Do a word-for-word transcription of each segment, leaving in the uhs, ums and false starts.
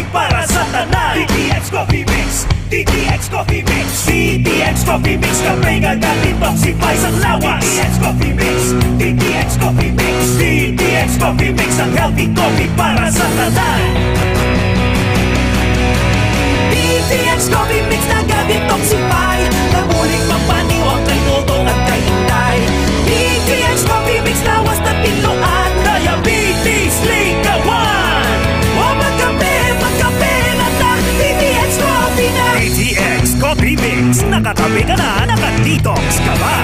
Para sa tanan, D T X Coffee Mix. D T X Coffee Mix. D T X Coffee Mix, kape nga nag-detoxify sang lawas. D T X Coffee Mix. D T X Coffee Mix. D T X Coffee Mix, ang healthy coffee para sa tanan. D T X Coffee Mix, naga-detoxify. Nabulig pampaniwang kay Dodong at kay Inday. D T X Coffee Mix, lawas na tinluan. Diabetes, likawan. Wa magkape, magkape na ta. D T X Coffee na. D T X Coffee Mix. Nakakape ka na, naka-detox ka pa.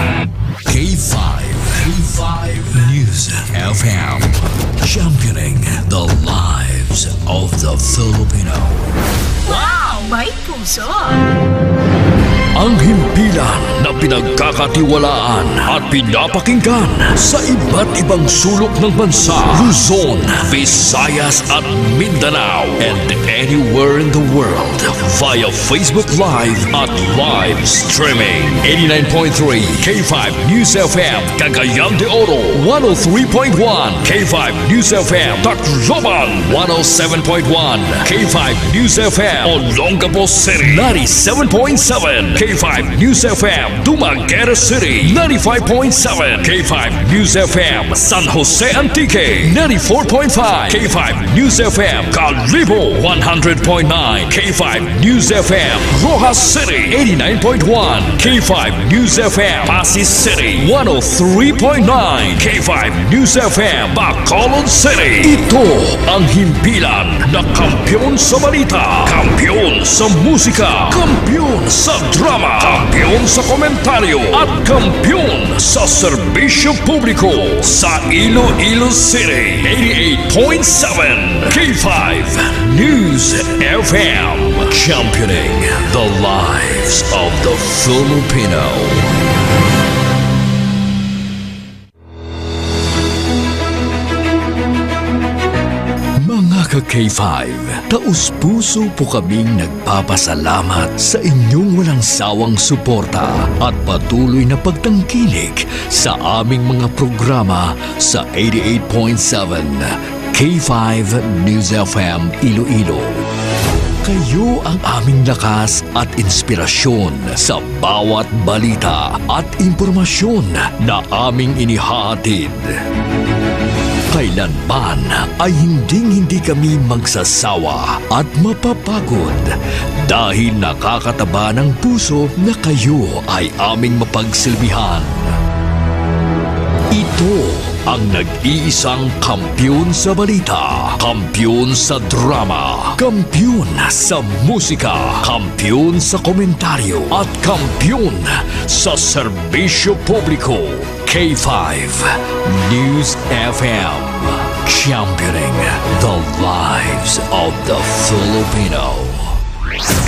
K five, K five News F M, championing the lives of the Filipino. Wow! May puso! Ang himpilan na pinagkakatiwalaan at pinapakinggan sa iba't ibang sulok ng bansa, Luzon, Visayas at Mindanao, and anywhere in the world via Facebook Live at live streaming. Eighty-nine point three K five News F M, Cagayan de Oro, one oh three point one K five News F M, Tacloban, one oh seven point one K five News F M, Olongapo City, ninety-seven point seven K five News F M, Dumaguete City, ninety-five point seven K five News F M, San Jose Antique, ninety-four point five K five News F M, Kalibo, one hundred point nine K five News F M, Roxas City, eighty-nine point one K five News F M, Passi City, one oh three point nine K five News F M, Bacolod City. Ito ang himpilan na kampiyon sa balita, kampiyon sa musika, kampiyon sa drama, kampiyon sa komentaryo, at kampiyon sa serbisyo publiko sa Iloilo City. Eighty-eight point seven K five News F M, championing the lives of the Filipino. Mga ka-K five, taos-puso po kaming nagpapasalamat sa inyong walang sawang suporta at patuloy na pagtangkilik sa aming mga programa sa eighty-eight point seven K five News F M Iloilo. Kayo ang aming lakas at inspirasyon sa bawat balita at impormasyon na aming inihahatid. Kailanman ay hinding-hindi kami magsasawa at mapapagod dahil nakakataba ng puso na kayo ay aming mapagsilbihan. Ito ang nag-iisang kampiyon sa balita, kampiyon sa drama, kampiyon sa musika, kampiyon sa komentaryo, at kampiyon sa serbisyo publiko. K five News F M, championing the lives of the Filipino.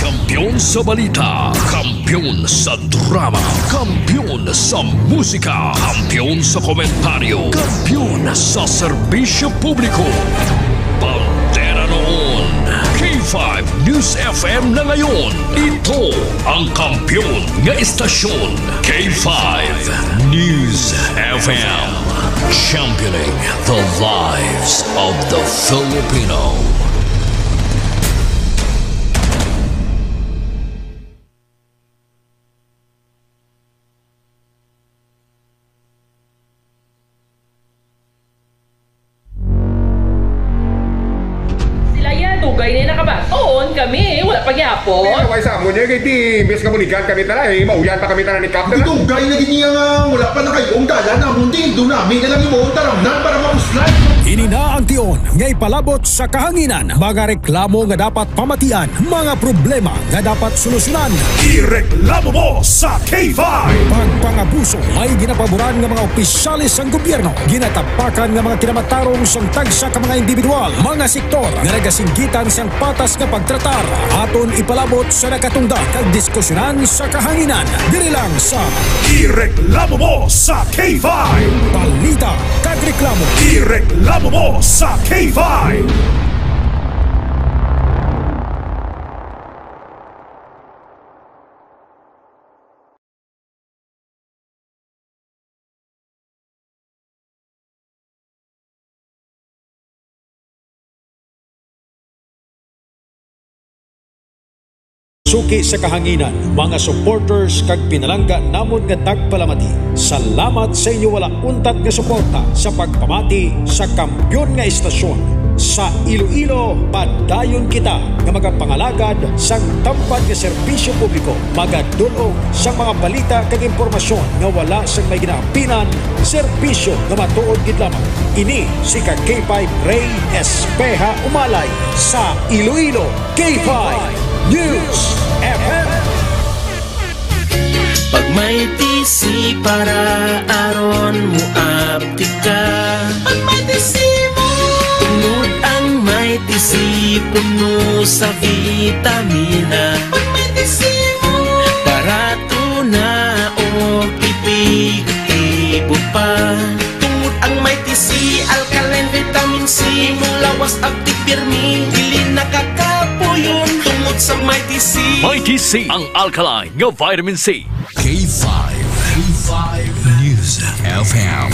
Kampiyon sa balita, kampiyon sa drama, kampiyon sa musika, kampiyon sa komentaryo, kampiyon sa serbisyo publiko. Bandera noon, K five News F M na ngayon. Ito ang kampiyon nga istasyon, K five News F M. Championing the lives of the Filipino. Sila ya, dugay na nakabag-on, kami, wala pa gyapon. Pero wala sa amon, eh, kay di, imbes nga muligan kami tanan, eh, mauyan pa kami tanan ni Captain. Dugay na gid niya nga wala pa nakayo ang dalan namon, di, doon namin na lang imo ang taramnan para mapuslay. Ini na ang tion nga ipalabot sa kahanginan, mga reklamo nga dapat pamatian, mga problema nga dapat solusyonan. Ireklamo mo sa K five. Pagpangabuso may ginapaboran nga mga opisyales sang gobyerno, ginatapakan nga mga kinamatarong sang tagsa ka mga individual, mga sektor nga nagasinggitan sang patas nga pagtratar. Aton ipalabot sa nakatungdan kag diskusyonan sa kahanginan. Diri lang sa Ireklamo mo sa K five. Balita kag reklamo. Ireklamo mo sa K five. Suki sa kahanginan, mga supporters kag pinalangga namon nga tagpalamati, salamat sa inyo wala untat nga suporta sa pagpamati sa kampiyon nga istasyon. Sa Iloilo, padayon kita nga magapangalagad sang tampad nga serbisyo publiko, magadul-ong sang mga balita kag impormasyon nga wala sang may ginaampinan, serbisyo nga matuod gid lamang. Ini si ka K five Ray Espeha Umalay sa Iloilo. K five News F M. Pag may T C para aron mo aptik ka. Pag may T C mo. Tungod ang may T C puno sa vitamina. Pag may T C mo. Barato na o epektibo pa. Tungod ang may T C, alkaline vitamin C, imong lawas aptik pirmi, dili nakakapuyon. Tungod sa may T C. May T C, ang alkaline nga vitamin C. K five, K five News F M,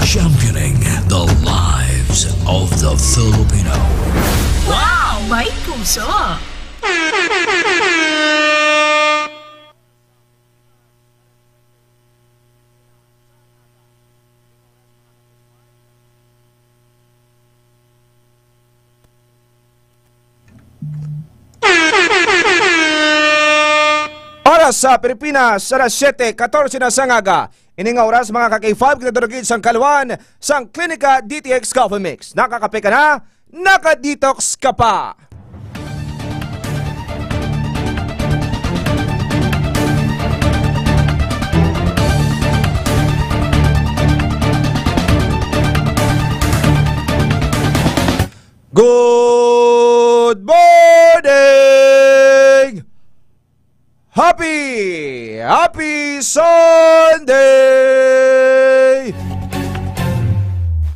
championing the lives of the Filipino. Wow! May puso! Oras sa Pilipinas, alas siyete katorse na sang aga. Ini nga oras, mga ka-K five, kinatulog gid sang kaluan sang Klinika D T X Coffee Mix. Nakakape ka na? Naka-detox ka pa! Good morning! Happy, happy Sunday!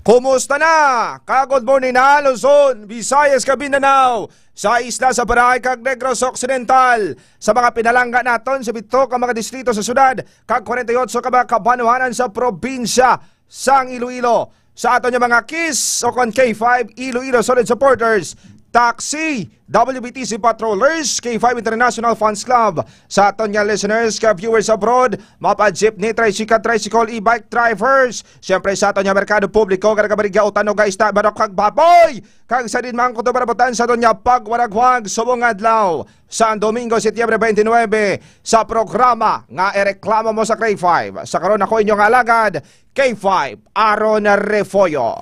Kumusta na? Ka-good morning na, Luzon, Visayas, kag Mindanao, sa isla, sa Baray, kag Negros Occidental, sa mga pinalangga naton sa pito ka mga distrito sa syudad, kag kwarenta y otso ka mga kabanwanan sa probinsya sang Iloilo. Sa aton nga mga KIS o kon K five Iloilo Solid Supporters, Taxi, W B T C Patrollers, K five International Fans Club, sa aton nga listeners ka viewers abroad, mga pa-jeepney, tricycle, tricycle, e-bike drivers, siyempre sa aton nga merkado publiko, nga nagabaligya og tanog, isda, manok, kag baboy, kag sa diin man kutob nga naabtan sa aton nga pagwaragwag subong adlaw, sa Domingo, Setyembre twenty-nine, sa programa nga Ireklamo Mo sa K five. Sa karon, ako inyo nga alagad, K five Aaron Refollo.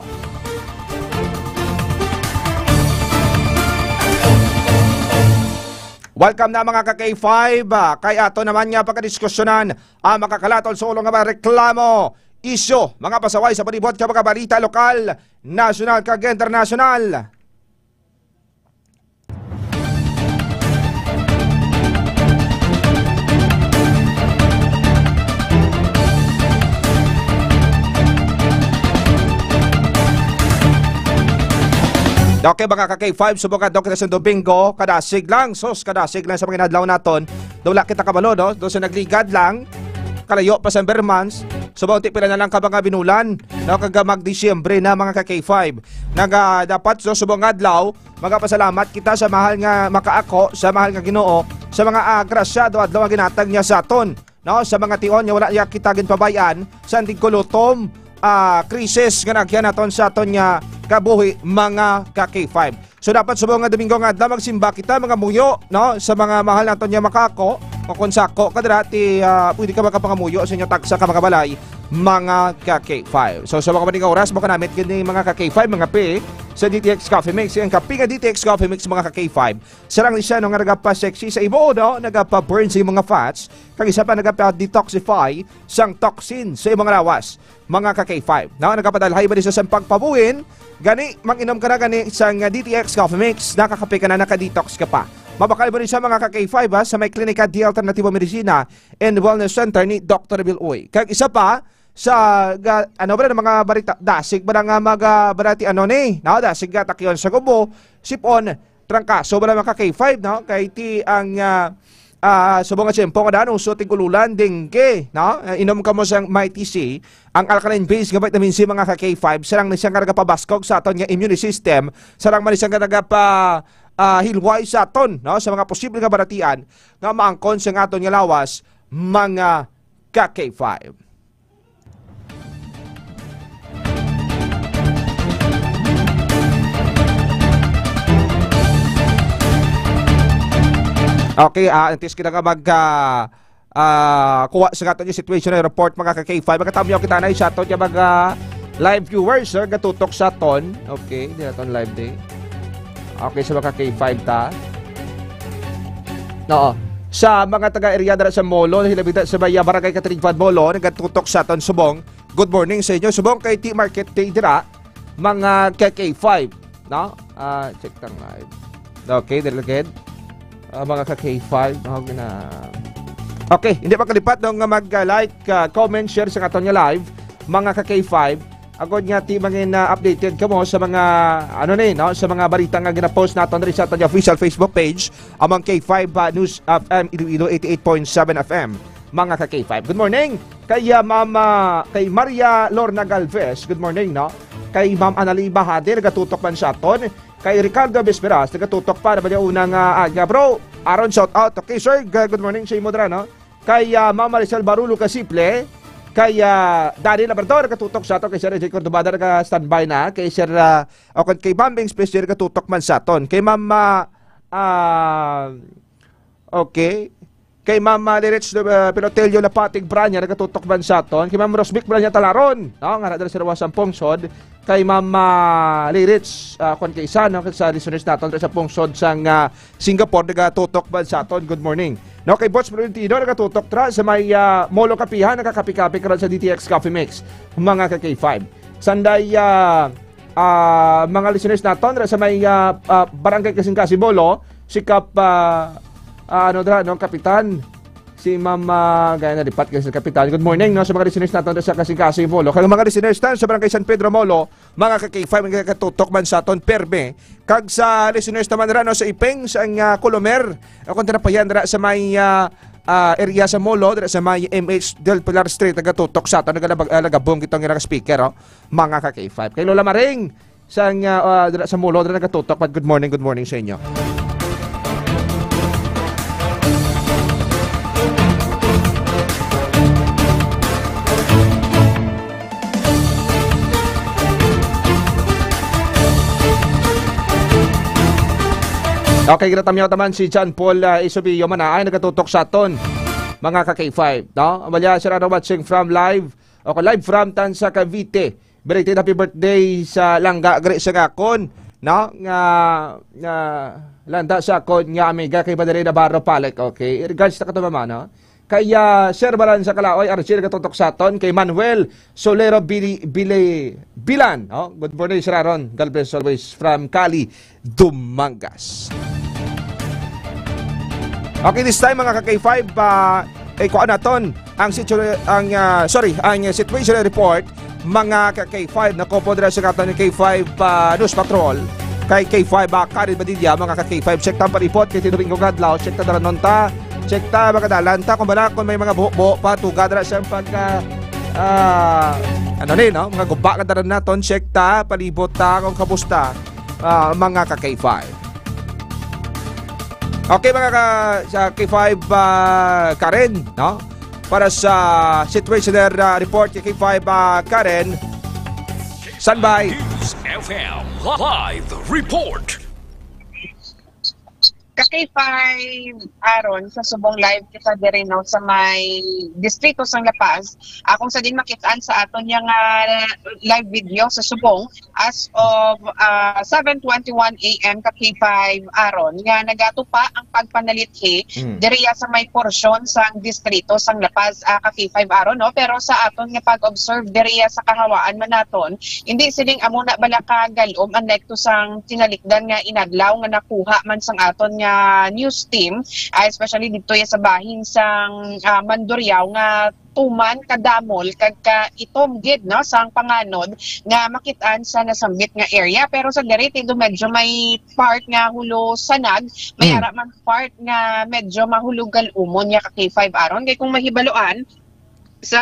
Welcome na, mga ka-K five, ah, kay ato naman nga pagkadiskusyonan ang makakalatod sa ulo nga mga reklamo, isyu, mga pasaway sa palibot ka mga balita lokal, nasyonal kag internasyonal. Okay, mga ka-K five, subong adlaw kita sa Domingo, kadasig lang, sus, kadasig lang sa mga inadlaw naton. Daw wala kita kabalo, no? Daw sa nagligad lang, kalayo pa sa Bermans, subong ti pila na lang ka mga binulan, no? Kag mag-Disyembre na, mga ka-K five. Naga, dapat, so, subong adlaw, magapasalamat kita sa mahal nga makaako, sa mahal nga Ginoo, sa mga, ah, grasyado adlaw nga ginhatag niya sa aton, no? Sa mga tion nga wala niya kita ginpabay-an sa antig kulutom, ah, krisis nga naagyan naton sa aton nga kabuhi, mga ka-K five. So, dapat subong nga Domingo nga adlaw magsimba kita, mangamuyo, no? Sa mga mahal naton nga makaako, o kung sako ka dira, ti, ah, pwede ka makapangamuyo sa inyo tagsa ka mga balay, mga ka-K five. So, sa mga maning oras, makanamit gid ni mga ka-K five, mga P, sa D T X Coffee Mix. Ang kape nga D T X Coffee Mix, mga ka-K five, sarang ni siya, no, nga nagapa-sexy sa imo, no? Nagapa-burn sa imong mga fats, kag isa pa nagapa-detoxify sang toxin sa imong lawas, mga ka-K five. No, nagapadalhay ba ni sa sampag pabuhin? Gani, mag-inom ka na gani sang D T X Coffee Mix, nakakape ka na, naka-detox ka pa. Mabakal mo ni sa mga ka-K five, ha, sa may Klinika de Alternativo Medicina and Wellness Center ni Doktor Bill Uy. Kag isa pa, sa ga-, ano ba na mga barita, dasig ba na nga mga barati, ano ni? No, dasig nga takyon sa kubo, sipon, trangkaso ba na mga ka-K five, no? Kay ti ang, ah, ah, subong nga tiyempo nga daan, uso tig-ululan, dengue, no? Ah, inom ka mo sang Mighty C, ang alkaline base nga vitamin C, mga ka-K five, sarang ni siya nga nagapabaskog sa aton nga immune system, sarang man ni siya nga nagapa-, ah, hilway sa aton, no, sa mga posible nga baratian nga maangkon sa aton nga lawas, mga ka K five. Okay, ah, antes kita nga mag, ah, ah, kuha sa aton nga situation report, mga ka K five, makatamyaw kita na sa aton nga mga live viewers, sir, gatutok sa aton. Okay, di naton live day. Okay, sa mga K five ta. No. Sa mga taga-area dira sa Molo, hilabita sa may, ah, Barangay Katrigpan, Molo, nagatutok sa aton subong. Good morning sa inyo. Subong kay T Market Day dira, mga ka K five, no? Ah, check tang live. Okay, dali gid. Ah, mga ka K five, no? Gina-, okay, hindi makalipat, no, nga mag-, ah, like, ah, comment, share sa aton nga live, mga ka K five. Agod nga ti mangin, ah, updated kamo sa mga, ano ni, no, sa mga balita nga ginapost naton diri sa aton official Facebook page, among K five, ah, News F M Iloilo eighty-eight point seven F M, mga ka K five. Good morning kay, ah, Ma'am, ah, kay Maria Lorna Galvez. Good morning, no? Kay Ma'am Anali Bahade, nagatutok man sa aton. Kay Ricardo Bisperas, nagatutok pa na bali una nga aga, bro. Aaron, shout out. Okay, sir. G-, good morning sa imo dira, no? Kay, ah, Ma'am Maricel Barulo Casiple, kay, ah, Danny Labrador, nagatutok sa aton, kay Sir J Cordobada, naga-standby na, kay Sir, ah, o kay Bambing Special, nagatutok man sa aton. Kay Ma'am, ah, ah, okay. Kay Ma'am, ah, Lirich, ah, Pilotelio Lapatig Branya, nagatutok man sa aton. Kay Ma'am Rosmic Branya Talaron, no? Nga na dala sa Rawas ang Pungsod. Kay Ma'am, ah, Lirich, ah, kwan kay isa, no? Sa listeners naton sa Pungsod sang, ah, Singapore, nagatutok man sa aton. Good morning. No, kay Boss Florentino, nagatutok tra sa may, ah, Molo Kapihan, nagakapi-kapi karon sa D T X Coffee Mix, mga ka K five. Sanday, ah, ah, mga listeners naton, sa may, ah, ah, Barangay Kasing-Kasing, Molo, si Kap, ah, ah, ano dra, no, Kapitan, si Ma'am, ah, gaya na lipat kay sa Kapitan. Good morning, no, sa mga listeners naton sa Kasing-Kasing, Molo. Kay mga listeners naton sa Barangay San Pedro, Molo, mga ka K five, nga katutok man sa aton perme. Kag sa listeners naman ra, no, sa Iping, sa, ah, Colomer, o kung tinapayan ra sa may, ah, ah, area sa Molo, dira sa may M H Del Pilar Street, nagatutok sa aton, nagalabag-, ah, nagabong itong ilang speaker, oh, mga ka K five. Kay Lola Maring, sa, ah, ah, dira sa Molo, dira nagatutok, but good morning, good morning sa inyo. Okay, ginatamyaw taman si John Paul, ah, Isobio Manaay, nagatutok sa aton, mga ka K five, no? Amalia, sir, ano, watching from live, o live from Tansa, Cavite. Belated happy birthday sa langga gre sa gakon, no? Nga, nga landa sa akon nga amiga kay Madalena Navarro Palek. Okay, regards na kato, mama, no? Kay, ah, Sir Balan sa Kalaoy, Archie, nagatutok sa aton. Kay Manuel Solero Bili-, Bili-, Bilan, no? Good morning, Sir Aaron. God bless always from Cali, Dumangas. Okay, this time, mga ka K five, ah, eh, kuha naton ang situ-, ang, ah, sorry, ang situation report, mga ka K five, na kopo dira sa katan ni K five, ah, News Patrol. Kay K five, ah, Karen Badilla, mga ka K five, check ta ang palibot kay Tito Bingo Gadlaw, check ta daranon ta, check ta, mga dalan ta, kung bala, kung may mga buho-buho pa, tuga dira sa pagka, ah, ano ni, no? Mga guba nga daranon naton, check ta, palibot ta, kung kamusta, ah, mga ka K five. Okay, mga ka, sa K five, ah, Karen, no? Para sa situational, ah, report kay K five, ah, Karen. Standby. News F M live report. Ka K five, Aaron, sa subong live kita diri, no, sa may distrito sang La Paz. Akong sa din makitaan sa aton yang, ah, live video sa subong, as of, ah, seven twenty-one A M ka K five, Aaron, nga nagatupa ang pagpanalithi Mm. diriya sa may porsyon sang distrito sang La Paz, ah, ka K five, Aaron, no? Pero sa aton nga pag-observe diriya sa kahawaan man naton, hindi siling amo na bala ka galom, unlike to sang tinalikdan nga inadlaw nga nakuha man sang aton nga news team, ah, especially dito ya sa bahin sang, ah, Mandurriao nga tuman kadamol kag kaitom gid, no, sang panganod nga makit-an sa nasambit nga area. Pero sa diri, tigo medyo may part nga hulo sanag, may Hmm. ara man part nga medyo mahulog gal-umon nga ka K five, Aaron. Kay kung mahibaluan, sa,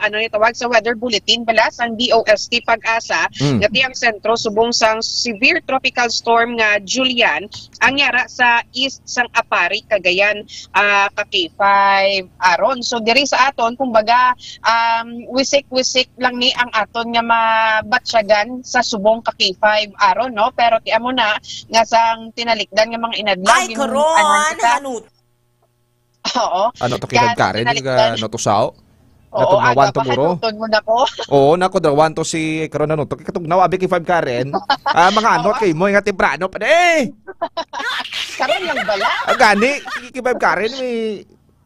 ano ni tawag, sa weather bulletin bala sang D O S T PAGASA, Mm. nga ti ang sentro subong sang severe tropical storm nga Julian ang yara sa east sang Aparri, Cagayan, ah, ka K five Aaron. So diri sa aton, kumbaga, um, wisik-wisik lang ni ang aton nga mabatyagan sa subong ka K five Aaron, no? Pero ti amo na nga sang tinalikdan nga mga inadlaw, Ay, gin-, karon, ano kita? Hanut. Oo. Ano to, Kag K five Karen? Tinalikdan. Ga, no to sao? Oo, Natugnawan aga to, pa, muro. Hanutod mo na ko. Oo, nako, drawan to si Karon, ano to. Katugnaw, abi, K five Karen. Ah, mga ano, Oo. Kay mo, nga temprano pa, eh! Karon lang bala. Ah, gani, K five Karen, may,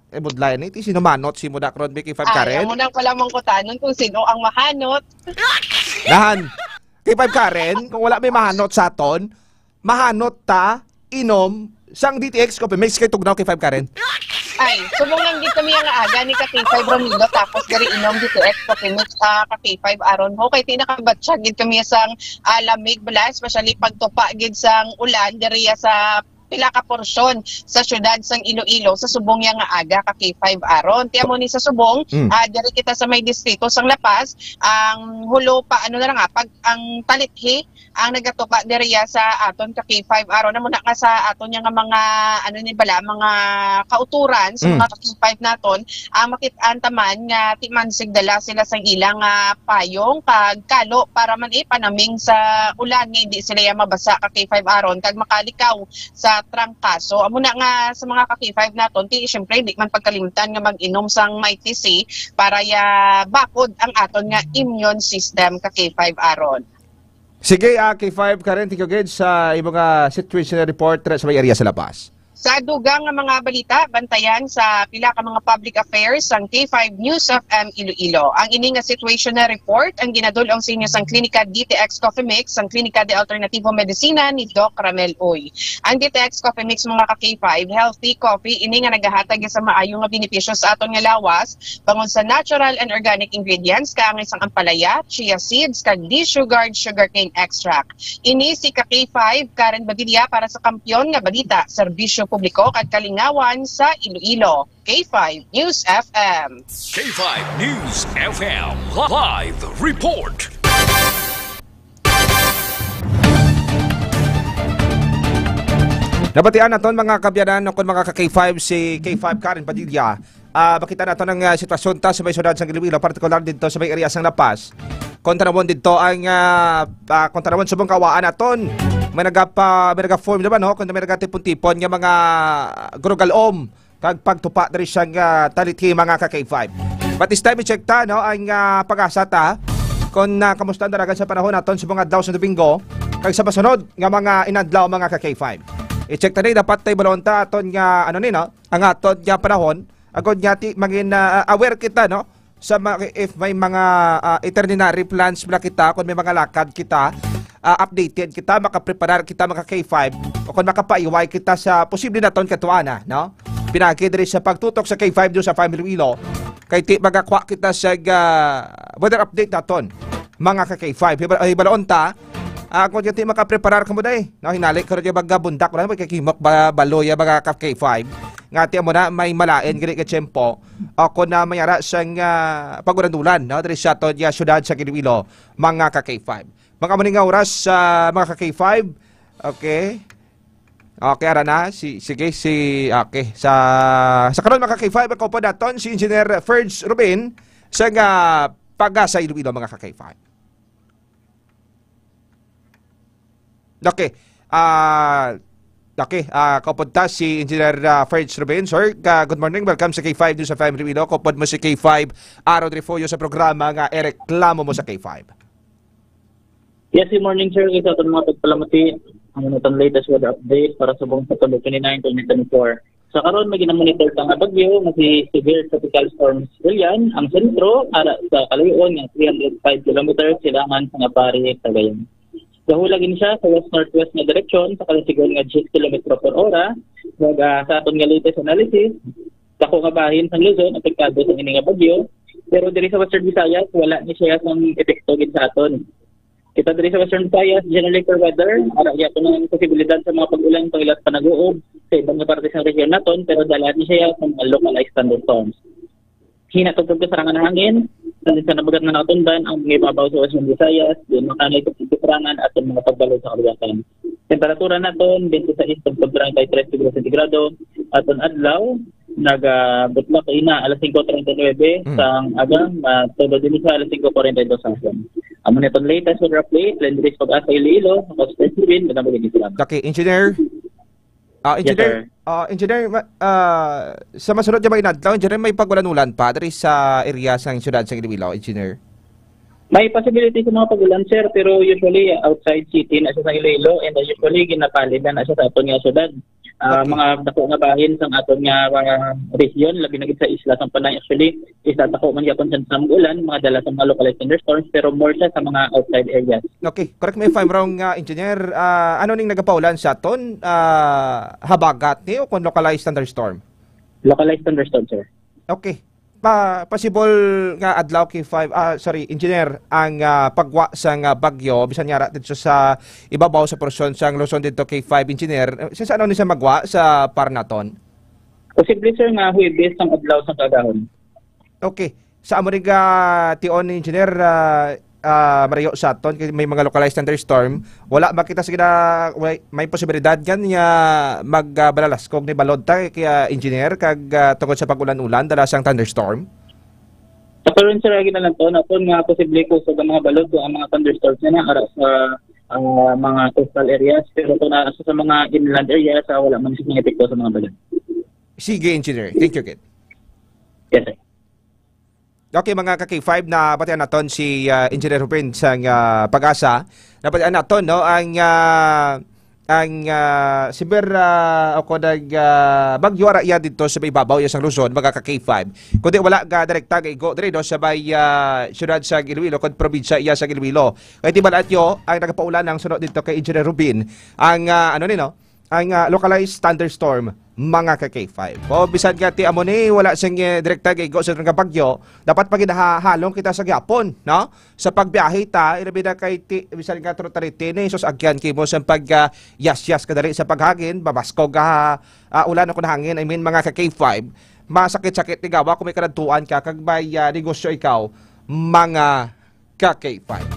eh, budlay ni, ti, sino manot, si mo da, Karon, bi, K five Ay, Karen? Amo nang pala mong kutanon kung sino ang mahanot. Nahan, K five Karen, kung wala may mahanot sa aton, mahanot ta, inom, sang D T X Coffee Mix kay tugnaw K five Karen. Ay, subong lang gid kami ang aga ni ka K five Ronildo, tapos diri inom D T X Coffee Mix, ah, ka K five Aaron ho. Kay ti nakabatyag gid kami sang, ah, lamig bala, especially pagtupa gid sang ulan diri sa pila ka porsyon sa siyudad sang Iloilo sa subong ya nga aga ka K five Aaron. Ti amo ni sa subong, Mm. ah, diri kita sa may distrito sang La Paz, ang hulo pa, ano na lang, ah, pag ang talithi ang nagatupa diriya sa aton ka K five Aaron. Amo na nga sa aton nga mga, ano ni bala, mga kauturan sa Mm. mga ka K five naton, ang makit-an ta man nga ti man sigdala sila sang ilang, ah, payong kag kalo para man ipanaming sa ulan nga hindi sila ya mabasa ka K five Aaron kag makalikaw sa trangkaso. Amo na nga sa mga ka K five naton, ti, siyempre, di man pagkalimtan nga mag-inom sang Mighty C para ya bakod ang aton nga immune system ka K five Aaron. Sige, ah, K five Karen, thank you gid sa imo nga situation report sa may area sa La Paz. Sa dugang nga mga balita, bantayan sa pila ka mga public affairs sang K five News F M Iloilo. Ang ini nga situational report ang ginadul-ong sa inyo sang Klinika D T X Coffee Mix, sang Klinika de Alternativo Medicina ni Doc Ramel Uy. Ang D T X Coffee Mix, mga ka K five, healthy coffee ini nga nagahatag sa maayo nga benepisyo sa aton nga lawas, bangod sa natural and organic ingredients, kaangay sang ampalaya, chia seeds, kag desugared sugarcane extract. Ini si ka K five, Karen Badilla para sa Kampiyon nga Balita, Serbisyo Publiko kag Kalingawan sa Iloilo, K five News F M. K five News F M Live Report. Nabatian naton, mga kabyanan, o kon mga ka K five, si K five Karen Padilla. Ah, makita naton ang, ah, sitwasyon ta sa may siyudad sang Iloilo, partikular didto sa may area sang La Paz. Kon tanawon didto ang, ah, ah, kon tanawon subong kawaan naton, may nagapa-, may naga-form naman, no? Kung may nagatipon-tipon nga mga gurugalom kag pagtupa diri sang, ah, talithi, mga ka K five. But this time, i-check ta, no, ang, ah, PAGASA ta. Kung, ah, kamusta ang dalagan sa panahon naton sa mga adlaw sa Domingo, kag sa masunod nga mga inadlaw, mga ka K five. I-check ta ni, dapat tay balon ta aton nga, ano ni, no, ang aton nga panahon, agod nga ti mangin, ah, aware kita, no, sa mga, if may mga, ah, itinerary plans bala kita, kung may mga lakad kita, ah, updated kita, makapreparar kita, mga K five, o kung makapaiway kita sa posible naton katuana, no? Pinagi diri sa pagtutok sa K five News F M Iloilo, kay ti magakwa kita sa, ah, weather update naton, mga ka K five. Hiba-, hibalaon ta, ah, kung ti makapreparar ka mo, day, no? Hinali ka rin yung mga bundak, wala mo, kay kimok ba, baloy, mga ka K five. Nga ti mo na, may malain, gini ka tiyempo, o kung na may ara sang, ah, pag-ulan-ulan, no? Diri sa aton, ya, syudad sa Iloilo, mga ka K five. Mga muning nga oras, ah, mga ka K five. Okay. Okay, ara na. Si, sige, si, okay. Sa, sa karon, mga ka K five, ang kaupod naton, si Engineer Ferds Rubin, sa nga PAGASA Iloilo, mga ka K five. Okay. Ah, okay, ah, kaupod ta si Engineer, ah, Ferds Rubin. Sir, ka, good morning. Welcome sa K five News F M Iloilo. Kaupod mo si K five, Aaron Refugio, sa programa nga Ereklamo Mo sa K five. Yes, good morning, sir. Kay sa aton mga pagpalamati, ang aton latest weather update para sa buong September twenty-nine, twenty twenty-four. Sa karon, may ginamonitor ta nga bagyo nga si Severe Tropical Storm Julian. Ang sentro ara sa kaluyoon nga three hundred five kilometers silangan sa Aparri, Cagayan. Gahulag ini siya sa west-northwest nga direksyon sa kalasigon nga diyes kilometro por ora. Kag, ah, sa aton nga latest analysis, dako nga bahin sang Luzon apektado sa ini nga bagyo, pero diri sa Western Visayas, wala ni siya sang epekto gid sa aton. Kita diri sa Western Visayas, generally for weather, ara gyapon ang posibilidad sa mga pag-ulan, pangilat, panag-uob sa iban nga parte sa rehiyon naton, pero dala ni siya sa mga localized thunderstorms. Hinatod kag kasarangan nga hangin, sa, sa nabagat nga nakatundan ang mga ibabaw sa Western Visayas, di makanay sa pagkasarangan at ang mga pagbalod sa kaliwatan. Temperatura naton, twenty-six kag thirty-three degrees centigrado, aton adlaw, nagabutlak ina alas singko treinta y nuebe Mm. sang aga, ah, todo din sa alas singko kuwarenta y dos sa hapon. Amo na itong latest weather update, Lendris Pag-asa Iloilo, ako si Sir Steven, magandang gabi, salamat. Okay, Engineer. Ah, Yes, Engineer, sir. ah, Engineer, ma-, ah, sa masunod nga mga inadlaw, Engineer, may pag-ulan-ulan pa diri sa area sa siyudad sa Iloilo, Engineer? May possibility sa mga pag-ulan, sir, pero usually outside city na siya sa Iloilo and usually ginapalid na, na siya sa aton nga syudad. Ah, Okay. Mga dako nga bahin sa aton nga, ah, region, labi na gid sa isla sa Panay. Actually, isa sa ko man gyapon sa, sa ulan, mga dala sa mga localized thunderstorms, pero more siya sa mga outside areas. Okay, correct me if I'm wrong, ah, Engineer. Ah, ano ning nagapaulan sa aton? Ah, habagat ni o kung localized thunderstorm? Localized thunderstorm, sir. Okay. Pa, possible nga adlaw, K five, ah, sorry, Engineer, ang, ah, pagwa sang, ah, bagyo, bisan nga ra dito sa ibabaw sa porsyon sang Luzon dito, K five, Engineer. Eh, sa, sa ano ni sa magwa sa par naton? Posible, sir, nga Huwebes ang adlaw sa kagahon. Okay. Sa amo ning, ah, tion, Engineer, ah, ah, marayo sa aton, kay may mga localized thunderstorm. Wala makita sa gina-, way-, may posibilidad gani nga mag, ah, balalaskog ni balod ta, kaya, Engineer, kag, ah, tungod sa pag-ulan-ulan, dala sang thunderstorm? Sa karon, sir, agi na lang to, naton nga posible kusog ang mga balod kung ang mga thunderstorms na ara sa, ah, mga coastal areas, pero kung naa sa, sa mga inland areas, ah, wala man siya mga epekto sa mga balod. Sige, Engineer. Thank you, Kit. Yes, sir. Okay, mga ka-K five, nabatian naton si, ah, Engineer Ruben sang, ah, Pag-asa. Nabatian naton, no, ang, ah, ang, ah, siber, ah, o kung nag, ah, bagyo ara iya dito sa may babaw iya sang Luzon, mga ka-K five. Kundi wala ga direkta nga igo diri, no, sa may, ah, siyudad sa Iloilo, kung probinsya iya sa Iloilo. Kay tibalaan nyo, ang nagapaulan ang sunod dito kay Engineer Ruben. Ang, ah, ano ni, no? Ang, ah, localized thunderstorm, mga ka-K five. O, bisan nga ti amo ni, wala sing, eh, direkta nga igo sa nga bagyo, dapat paginahalong kita sa gyapon, no? Sa pagbiyahe ta, ilabi na kay ti, bisan nga through Taritini, sus, agyan kay mo sa pag, ah, yas-yas kadali sa paghangin, mabaskog ka, ah, ulan o kung hangin, I mean, mga ka-K five, masakit-sakit ni gawa kung may kaladtuan ka, kag may, ah, negosyo ikaw, mga ka-K five.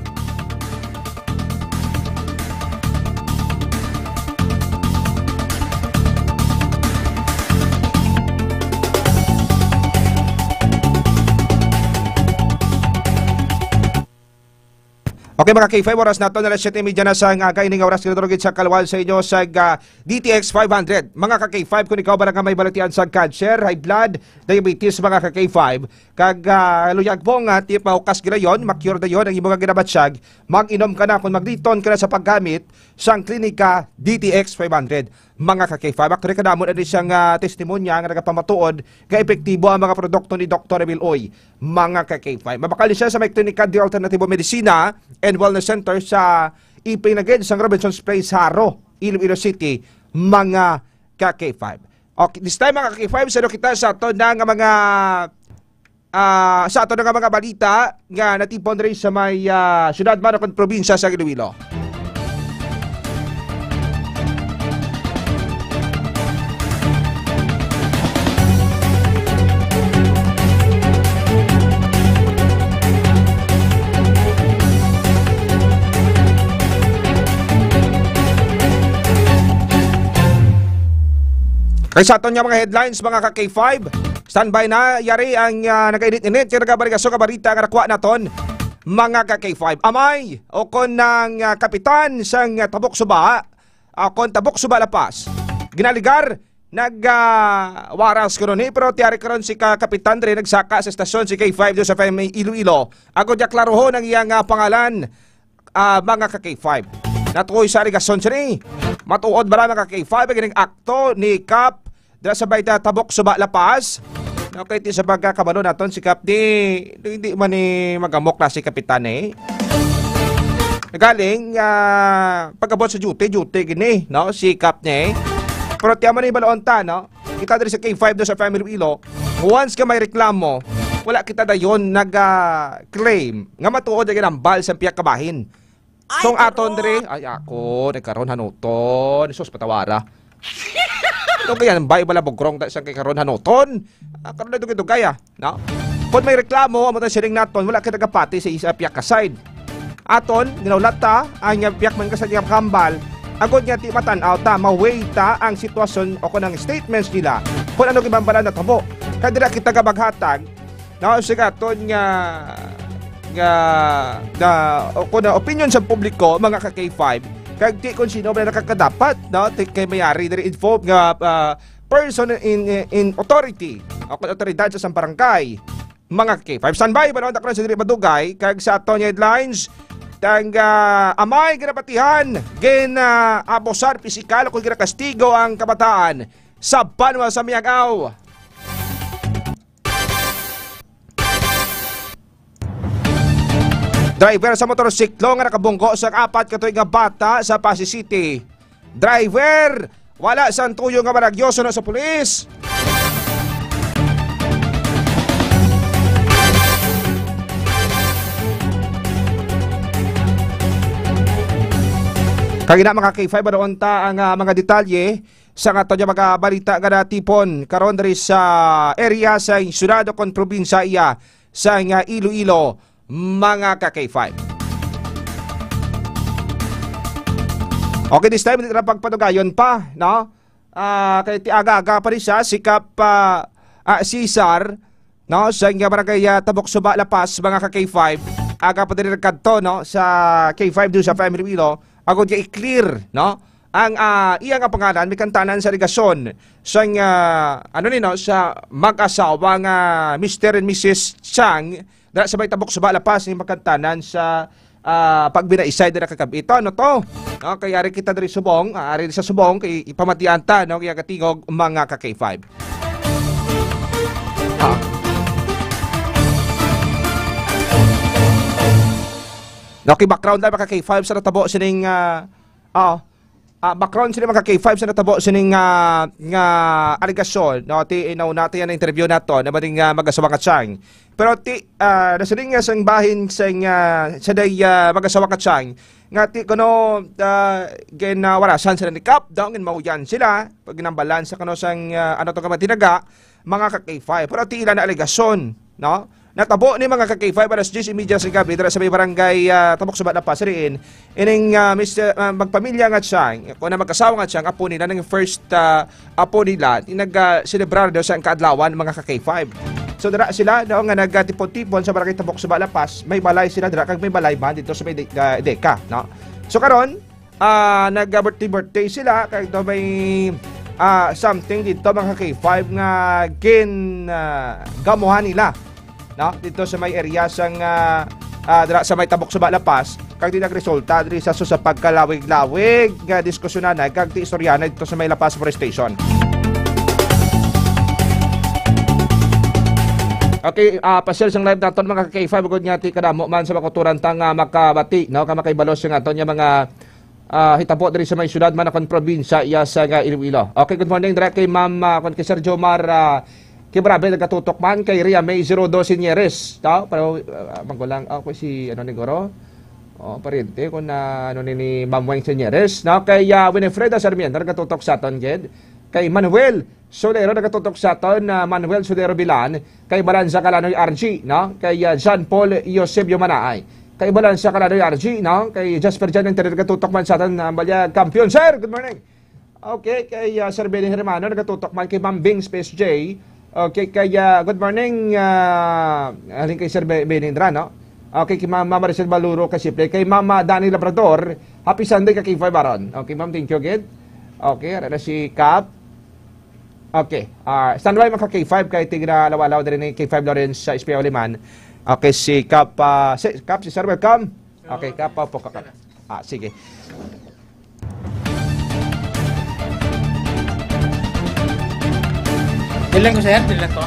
Okay, mga K five, oras naton alas siyete y media na sa aga. Ini nga oras, ginadurog sa kalwal sa inyo sa, ah, D T X five hundred. Mga ka-K five, kung ikaw ba nga may balatian sa cancer, high blood, diabetes, mga ka-K five, kag, ah, luyag mo nga ti mahukas ginayon, ma-cure dayon ang imo nga ginabatsyag, mag-inom ka na kung magditon ka na sa paggamit sang Klinika D T X five hundred. Mga ka-K five, actually, kadamo na rin siyang, ah, testimonya nga nagapamatuod nga epektibo ang mga produkto ni Doktor Emil Uy. Mga ka-K five, mabakal siya sa may Klinika de Alternativo Medicina and Wellness Center sa Ipinagid sang Robinsons Place, Jaro, Iloilo City, mga ka-K five. Okay, this time, mga ka-K five, salo kita sa aton na nga mga, ah, sa aton na nga mga balita nga natipon diri sa may, ah, syudad man o kon probinsya sa Iloilo. Kay sa aton nga mga headlines, mga ka-K five, standby na, yari ang, ah, nagainit-init, kay nagabarigaso nga balita nga nakuha naton, mga ka-K five. Amay, o kon ang, ah, kapitan sang, ah, Tabok Suba, ah, kon Tabok Suba La Paz, ginaligar, nag, ah, waras kuno ni, pero tiyari karon si ka-, kapitan diri nagsaka sa estasyon si K five News F M Iloilo. Agod niya klarohon ang iyang, ah, pangalan, ah, mga ka-K five. Natuoy sa alegasyon sini. Matuod ba na, mga ka-K five, ang ining akto ni Kap dira sa Bayta Tabok Suba La Paz? Okay, ti sa pagkakabalo naton si Kap di, di, di man ni magamok na si Kapitan eh. Galing, ah, pag-abot sa duty, duty gini, no? Si Kap ni. Pero tiyaman ni balaon ta, no? Kita diri sa K five News F M Iloilo, once ka may reklamo, wala kita dayon nag, ah, claim nga matuod ang ginambal sa pihak kabahin. Ay, so, ang aton diri, ay, ako, nagkaroon hanuton. Sus, patawara. Ano kaya nang bay bala bugrong da siyang kay karon hanuton? Ah, karon na dugay-dugay, ah, no? Kon may reklamo, amo ta siling naton, wala kita gapati sa isa piyak ka side. Aton, ginaulat ta, ang, ah, piyak man ka side nga kambal, agod nga ti matan-aw ta, ma-weigh ta ang sitwasyon o kon ang statements nila, kung ano gibambalan natabo. Kaya dira kita gabaghatag, no, sa aton nga, nga, nga, o kon ang opinion sa publiko, mga ka K five, kag ti kung sino ba nakakadapat, no, ti kay may ari diri info nga, ah, person in, in authority, o kon autoridad sa isang barangay, mga K five. Standby, balon, ako na sa diri madugay, kag sa aton headlines, tang, ah, amay ginapatihan, gin, ah, abusar pisikal o kung ginakastigo ang kabataan sa banwa sa Miag-ao. Driver sa motorsiklo nga nakabunggo sa apat ka tuig nga bata sa Passi City. Driver, wala sang tuyo nga malagyoson na sa pulis. Kag ina, mga K five, ano unta ang, ah, mga detalye sa aton nga mga balita nga natipon karon diri sa area sa siyudad o kon probinsya iya sa nga Iloilo, mga ka K five. Okay, this time, hindi na pagpadugayon pa, no? Ah, kay ti aga-aga pa rin siya, si Kap, ah, ah, Cesar, no, sa inyo barangay, ah, Tabok Suba, La Paz, mga ka K five. Aga pa din nagkadto, no, sa K five do sa Family Wilo. Agod nga i-clear, no, ang, ah, iya nga pangalan, may kantanan sa alegasyon sa, ah, ano ni, no, sa mag-asawa nga Mister and Missus Chang, dira sa may Tabok Suba, La Paz, ni makantanan sa, ah, pagbinaisay dira kagab-i. Ito, ano to? No, kay ari kita diri subong, ah, ari sa subong, kay ipamatian ta, no, kaya katingog, mga ka K five. Ah. Okay, background lang, mga ka K five, sa natabo sining, ah, ah, ah, background sila, mga ka K five, sa natabo sining, ah, nga alegasyon, no? Ti, inaw natin yan interview nato, na maning, ah, mag-asawa nga Chang. Pero ti, ah, nasiling nga sang bahin sang, ah, sa day, ah, mag-asawa nga Chang, nga ti kuno, ah, ginawarasan sila ni Kap, daw ginmauyan sila, pag ginambalan sa kuno sang, ah, ano to ka matinaga, mga ka K five. Pero ti ila na alegasyon, no? Natabo ni, mga ka K five, alas diyes y media sa gabi, dira sa may barangay, ah, Tabok Suba, La Paz, riin. Ining, ah, Mister, ah, magpamilya nga Chang, kung na mag-asawa nga Chang, apo nila, nang first, ah, apo nila, ti nag, ah, selebrar daw sa kaadlawan, mga ka K five. So, dira sila, no, nga nagtipon-tipon sa barangay Tabok Suba, La Paz, may balay sila dira, kag may balay man dito sa may de-, ah, Deka, no? So, karon, ah, nag-birthday-birthday sila, kag daw may, ah, something dito, mga K five, nga gin, ah, gamuhan nila, no? Dito sa may area sang, ah, ah, dira sa may Tabok Suba, La Paz, kag di nagresulta diri sa, sa pagkalawig-lawig nga diskusyonan, kag ti istoryanan dito sa may La Paz Police Station. Okay, ah, pa-share sang live naton, mga K five, ugod nga ti kadamo man sa makuturan ta nga makabati, no, ka makaibalos sa aton nga mga, ah, hitabo diri sa may syudad man akon probinsya iya sa nga Iloilo. Okay, good morning dira kay Ma'am, ah, kon kay Sir Jomar, ah, Kibrabe, nagatutok man kay Ria May Zero Dos Señeres, no? Pero, ah, magulang, ah, ako si, ano, ni Goro? Oh, pariente ko na, ano, ni, ni Ma'am Weng Señeres, no? Kay, ah, Winifreda Sarmiento, nagatutok sa aton, gid. Kay Manuel Solero, nagatutok sa aton, ah, Manuel Solero Bilan. Kay Balanza Kalanoy R G, no? Kay, ah, John Paul Eusebio Manaay. Kay Balanza Kalanoy R G, no? Kay Jasper Jan Enter, nagatutok man sa aton, ah, Balya Kampiyon. Sir, good morning. Okay, kay, ah, Sir Benny Hermano, nagatutok man kay Ma'am Bing Space J. Okay, kay, ah, good morning, ah, halin kay Sir Be-, Benny Indra, no? Okay, kay Ma'am Maricel Baluro, kay Siple, kay Ma'am, ah, Dani Labrador, happy Sunday, kay K five Baron. Okay, Ma'am, thank you again. Okay, ara na si Kap. Okay, ah, standby, mga K five, kay tigra lawalaw diri ni K five Lawrence sa S P O Liman. Okay, si Kap, ah, si Kap, si Sir, welcome. Okay, Kap, po, po, Kap. Ah, sige. Bilang ko, sir, bilang ko.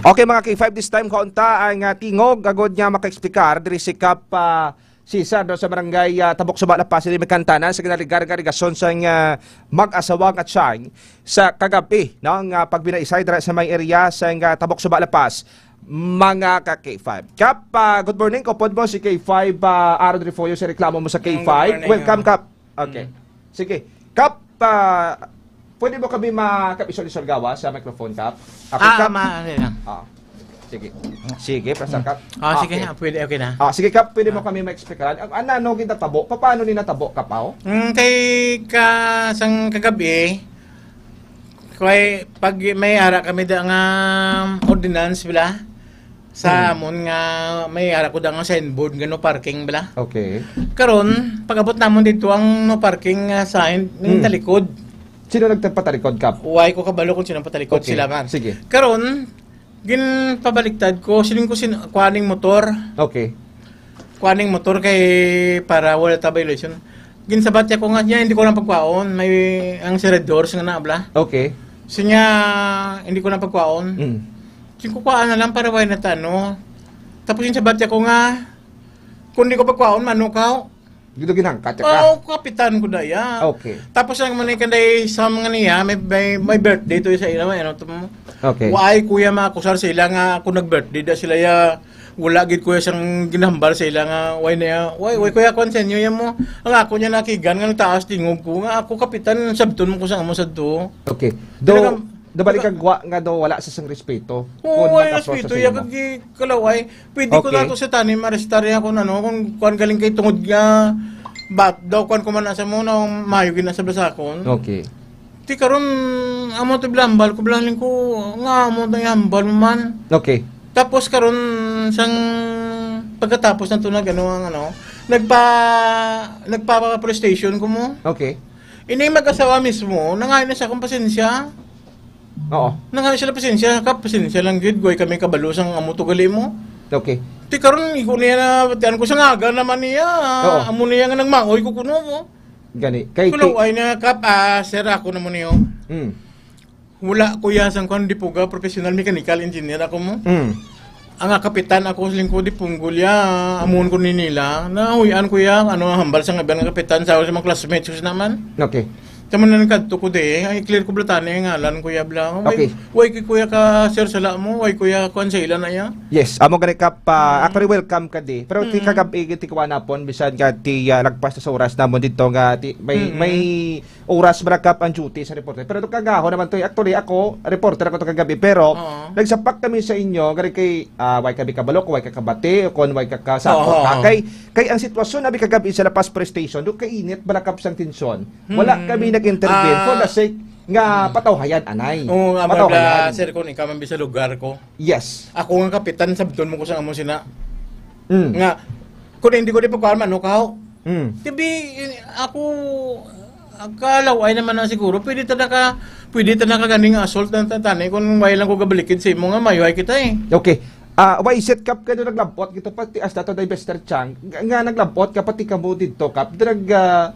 Okay, mga K five, this time, kaunta ang, ah, tingog, agod nga makaexplikar, diri si Kap, ah, Cesar, no, sa barangay, ah, Tabok Suba, La Paz, ini may kantanan sa ginaligar nga alegasyon sa, ah, mag-asawa nga Chang sa kagabi, no, nga pagbinaisay dira sa may area sa, ah, Tabok Suba, La Paz, mga ka K five. Kap, ah, good morning. Kaupod mo si K five, ah, Aaron Refollo, sa reklamo mo sa K five. Good morning, Welcome, ah. Kap. Okay. Mm. Sige. Kap, ah, Pwede mo kami ma-, Kap, isol-isol gawa sa microphone, Kap? Okay, Ah, Kap? ma-, ano lang. Ah. Sige. Sige, Pastor Kap. Ah, sige, Okay. ah, pwede, okay na. Ah, sige, Kap, pwede mo Ah. kami ma-explikaran? Ang, ano, ano ginatabo? Paano ni natabo, Kap, aw? Mm, kay ka-, sang kagabi, kay pag may ara kami da nga ordinance, bala, sa Hmm. amon nga may ara ko da nga signboard nga no parking, bala. Okay. Karon, pag-abot namon dito ang no parking nga sign, ning Hmm. talikod. Sino nagpatalikod, Kap? Why ko kabalo kung sino patalikod, Okay. sila man. Sige. Karon, ginpabaliktad ko, siling ko sin-, kuaning motor. Okay. Kuaning motor kay para wala ta violation. Ginsabat niya ko nga niya, hindi ko lang pagkwaon. May ang side doors nga na, bala. Okay. Siya, hindi ko lang pagkwaon. Mm. Siling ko, "Kuhaan na lang para wala na ta, ano." Tapos ginsabat niya ko nga, "Kung di ko pagkwaon, mano ka?" Dito ginangkat ka? Oo, kapitan ko da iya. Okay. Tapos ang manay kanday sa mga niya, may, may, may birthday to sa ila, ano to mo? Okay. Why kuya makusar sa ila nga ako nag-birthday da sila ya, wala gid kuya siyang ginhambal sa ila nga, why na ya, why, why kuya kwan sa inyo yan mo? Ang ako niya nakigan nga nagtaas tingog ko, nga ako kapitan, sabton mo ko sa amo sa to. Okay. Daw, Talagang, daw balik talaga ang gwa nga daw wala sa sang respeto. Oo, Kung wala mag-approach respeto, sa ya, imo. Kag kalaway, Pwede ko Okay. na to sa tanim, arestar niya kung ano, kung kuan galing kay tungod nga, bat, daw kuan ko man na sa mo, na mayo gid na sa basakon. Okay. Ti karon, amo to bilambal ko, bilang ko, nga amo to yung hambal mo man. Okay. Tapos karon, sang pagkatapos na to nag, ano, ang ano, nagpa, nagpa police station ko mo. Okay. Ini mag-asawa mismo, nangayo na sa akong pasensya. Oo. Nangayo sila pasensya, Kap, pasensya lang gid, guway kami kabalo sang amo to gali mo. Okay. Ti karon, igo niya na, batian ko sa ngaga naman niya. Oo. Amo niya nga nagmaoy ko kuno mo. Gani. Kay Kuno, ti- ay na, Kap, ah, sir, ako na mo niyo. Mm. Wala ko ya sang kwan, di po ga, professional mechanical engineer ako mo. Mm. Ang kapitan ako sa lingkod di punggol ya, amuon ko ni nila. Nahuyan ko ya, ano, hambal sa ngabihan nga kapitan, sa, sa mga classmates ko naman. Okay. Tama na nagkadto ko di, ay clear ko blatani ang ngalan ko ya bla. Way, Okay. way kay kuya ka, sir, sala mo, way kuya kwan sa ila na ya. Yes, amo gani, Kap, ah, Mm. actually welcome ka di. Pero ti Mm. kagabi, ti kuha napon, bisan ka ti, ah, lagpas na sa oras namon dito nga, ti, may, Mm-mm. may oras ba, Kap, ang duty sa reporter. Pero ito kagaho naman to, eh. Actually, ako, reporter ako to kagabi. Pero, Oo. nagsapak kami sa inyo, gari kay, ah, way kami kabalo, kung way ka kabati, o kung way ka kasapot Oo, ka. oo. Kay, kay ang sitwasyon nabi kagabi sa La Paz Police Station, do kainit, balakap sang tensyon. Wala Hmm. kami nag-intervene for Ah. the sake nga Hmm. patawhayan, anay. Oo, nga, Patawhayan. Sir, kung ikaw man sa lugar ko. Yes. Ako nga kapitan, sabton mo ko sa amo sina. Hmm. Nga, kung hindi ko di pagkuhan, ano ka, Mm. Ti bi, ako, kalaway naman na siguro. Pwede ta na ka, pwede ta na ka ganing assault na ta-, tani kung may lang ko gabalikid sa imo nga, mayuhay kita eh. Okay. Ah, why is it, Kap, kaya naglabot kita pati hasta to, Mister Chang? Nga, nga naglabot ka pati ka mo dito, Kap. Drag, ah,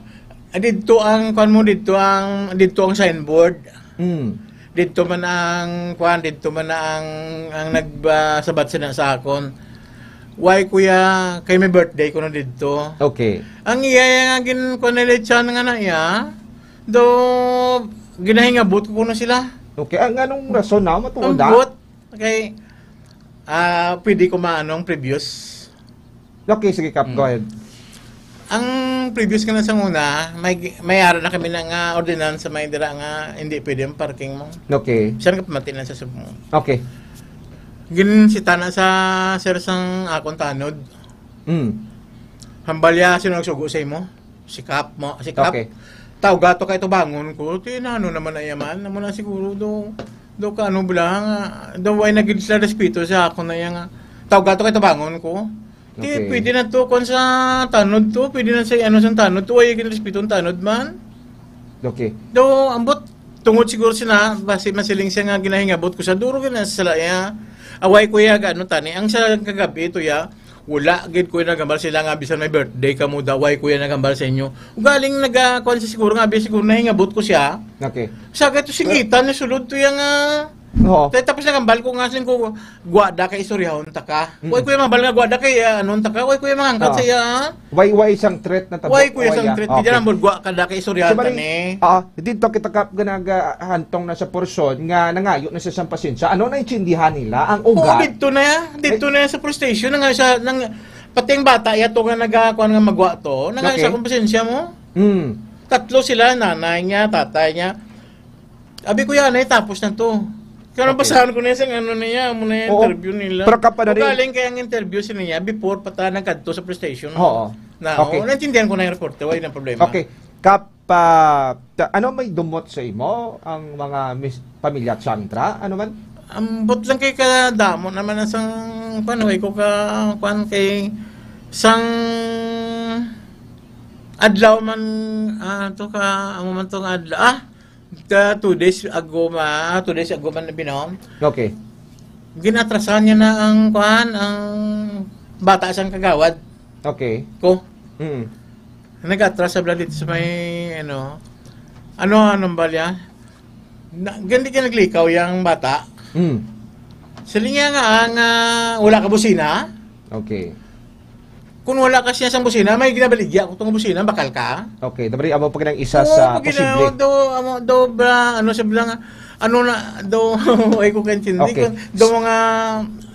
Ah, dito ang, kuwan mo, dito ang, dito ang signboard. Mm. Dito man ang, kuwan, dito man ang, ang nag-, ah, sabat sina sa akon. Why, kuya, kay may birthday ko na dito. Okay. Ang iya nga gin-, kuwan nila chan nga na iya, do, ginahingabot ko kuno sila. Okay, ang anong rason na matuod Ang na? buot, kay, ah, pwede ko maano ang previous. Okay, sige, Kap, go Mm. ahead. Ang previous ka na sa una, may, may ara na kami na nga ordinansa may dira nga hindi pwede ang parking mo. Okay. Siya nga pamati na sa subong. Okay. Ginsita na sa sir sang akong tanod. Mm. Hambalya, sino nagsugo sa imo? Si Kap mo, si Kap. Okay. Tawga to kay tubangon ko. Ti, nano naman na yaman. Amo na siguro do, do ka ano bala nga, do way na gid sila respeto sa ako na iya nga. Tawga to kay tubangon ko. Ti, Okay. pwede na to, kung sa tanod to, pwede na sa ano sa tanod to, way gid respeto ang tanod man. Okay. Do, ambot, tungod siguro sina, basi masiling siya nga ginahingabot ko sa duro gid na sa sala iya. Away ko iya, ano tani, ang sa kagabi to ya, wala gid ko nagambal sila nga bisan may birthday ka mo, daway ko yan nagambal sa inyo. Ugaling naga, kuwan siya siguro nga, abi siguro nahingabot ko siya. Okay. Sa gato singitan ni sulod to yang, ah, Oo. Tay-, tapos nagambal ko nga sin ko, "Gwa da kay istoryahon ta ka." Mm. Way ko yung mambal nga, "Gwa da kay, ah, anon ta ka." Way ko yung mangangkat Oo. sa iya, ah. Way, way isang threat na tabo. Way ko yung isang threat. Okay. Di dyan ang gwa ka da kay istoryahon Sa ta bali, ni. Ah, dito kita, Kap, ganaga hantong na sa porsyon nga nangayo na sa isang pasensya. Ano na intindihan nila? Ang Oo, ugat? Dito na yan. Dito Ay. na yan sa police station. Nang, sa, nang, pati ang bata, yato nga nagakuan nga magwa to. Nang Okay. sa akong pasensya mo. Hmm. Tatlo sila, nanay niya, tatay niya. Abi ko yan, ay tapos na to. Kaya Okay. nabasahan ko na yung ano niya, mo na yung Oo. interview nila. Pero kapadali- O galing kaya ang interview sa niya before pa ta nagkadto sa police station. Oo. Na, Okay. Oo, naintindihan ko na yung reporter, wala na problema. Okay. Kap, ah, ta- ano may dumot sa imo ang mga mis- pamilya Chandra? Ano man? Ambot lang kay kadamo naman ang sang, kuwan, way ko ka, kuwan, kay sang adlaw man, ah, to ka, amo man tong adlaw, ah, the two days ago ma, ah, two days ago man na binom. Okay. Ginatrasan niya na ang, kuwan, ang bata sang kagawad Okay. ko. Mm. Nag-atras sa dito sa may, ano, ano, anong balya? Na, gandi ka naglikaw yung bata. Mm. Sa linya nga, ang, ah, wala ka busina? Okay. Kung wala ka siya sang busina, may ginabaligya ko tong busina, bakal ka? Okay, dabari amo pa ginang isa Oo, sa pag gina-, posible. do, amo, do, bra, ano siya lang, ano na, do, ay ko kaintindi. Okay. Kung do mga,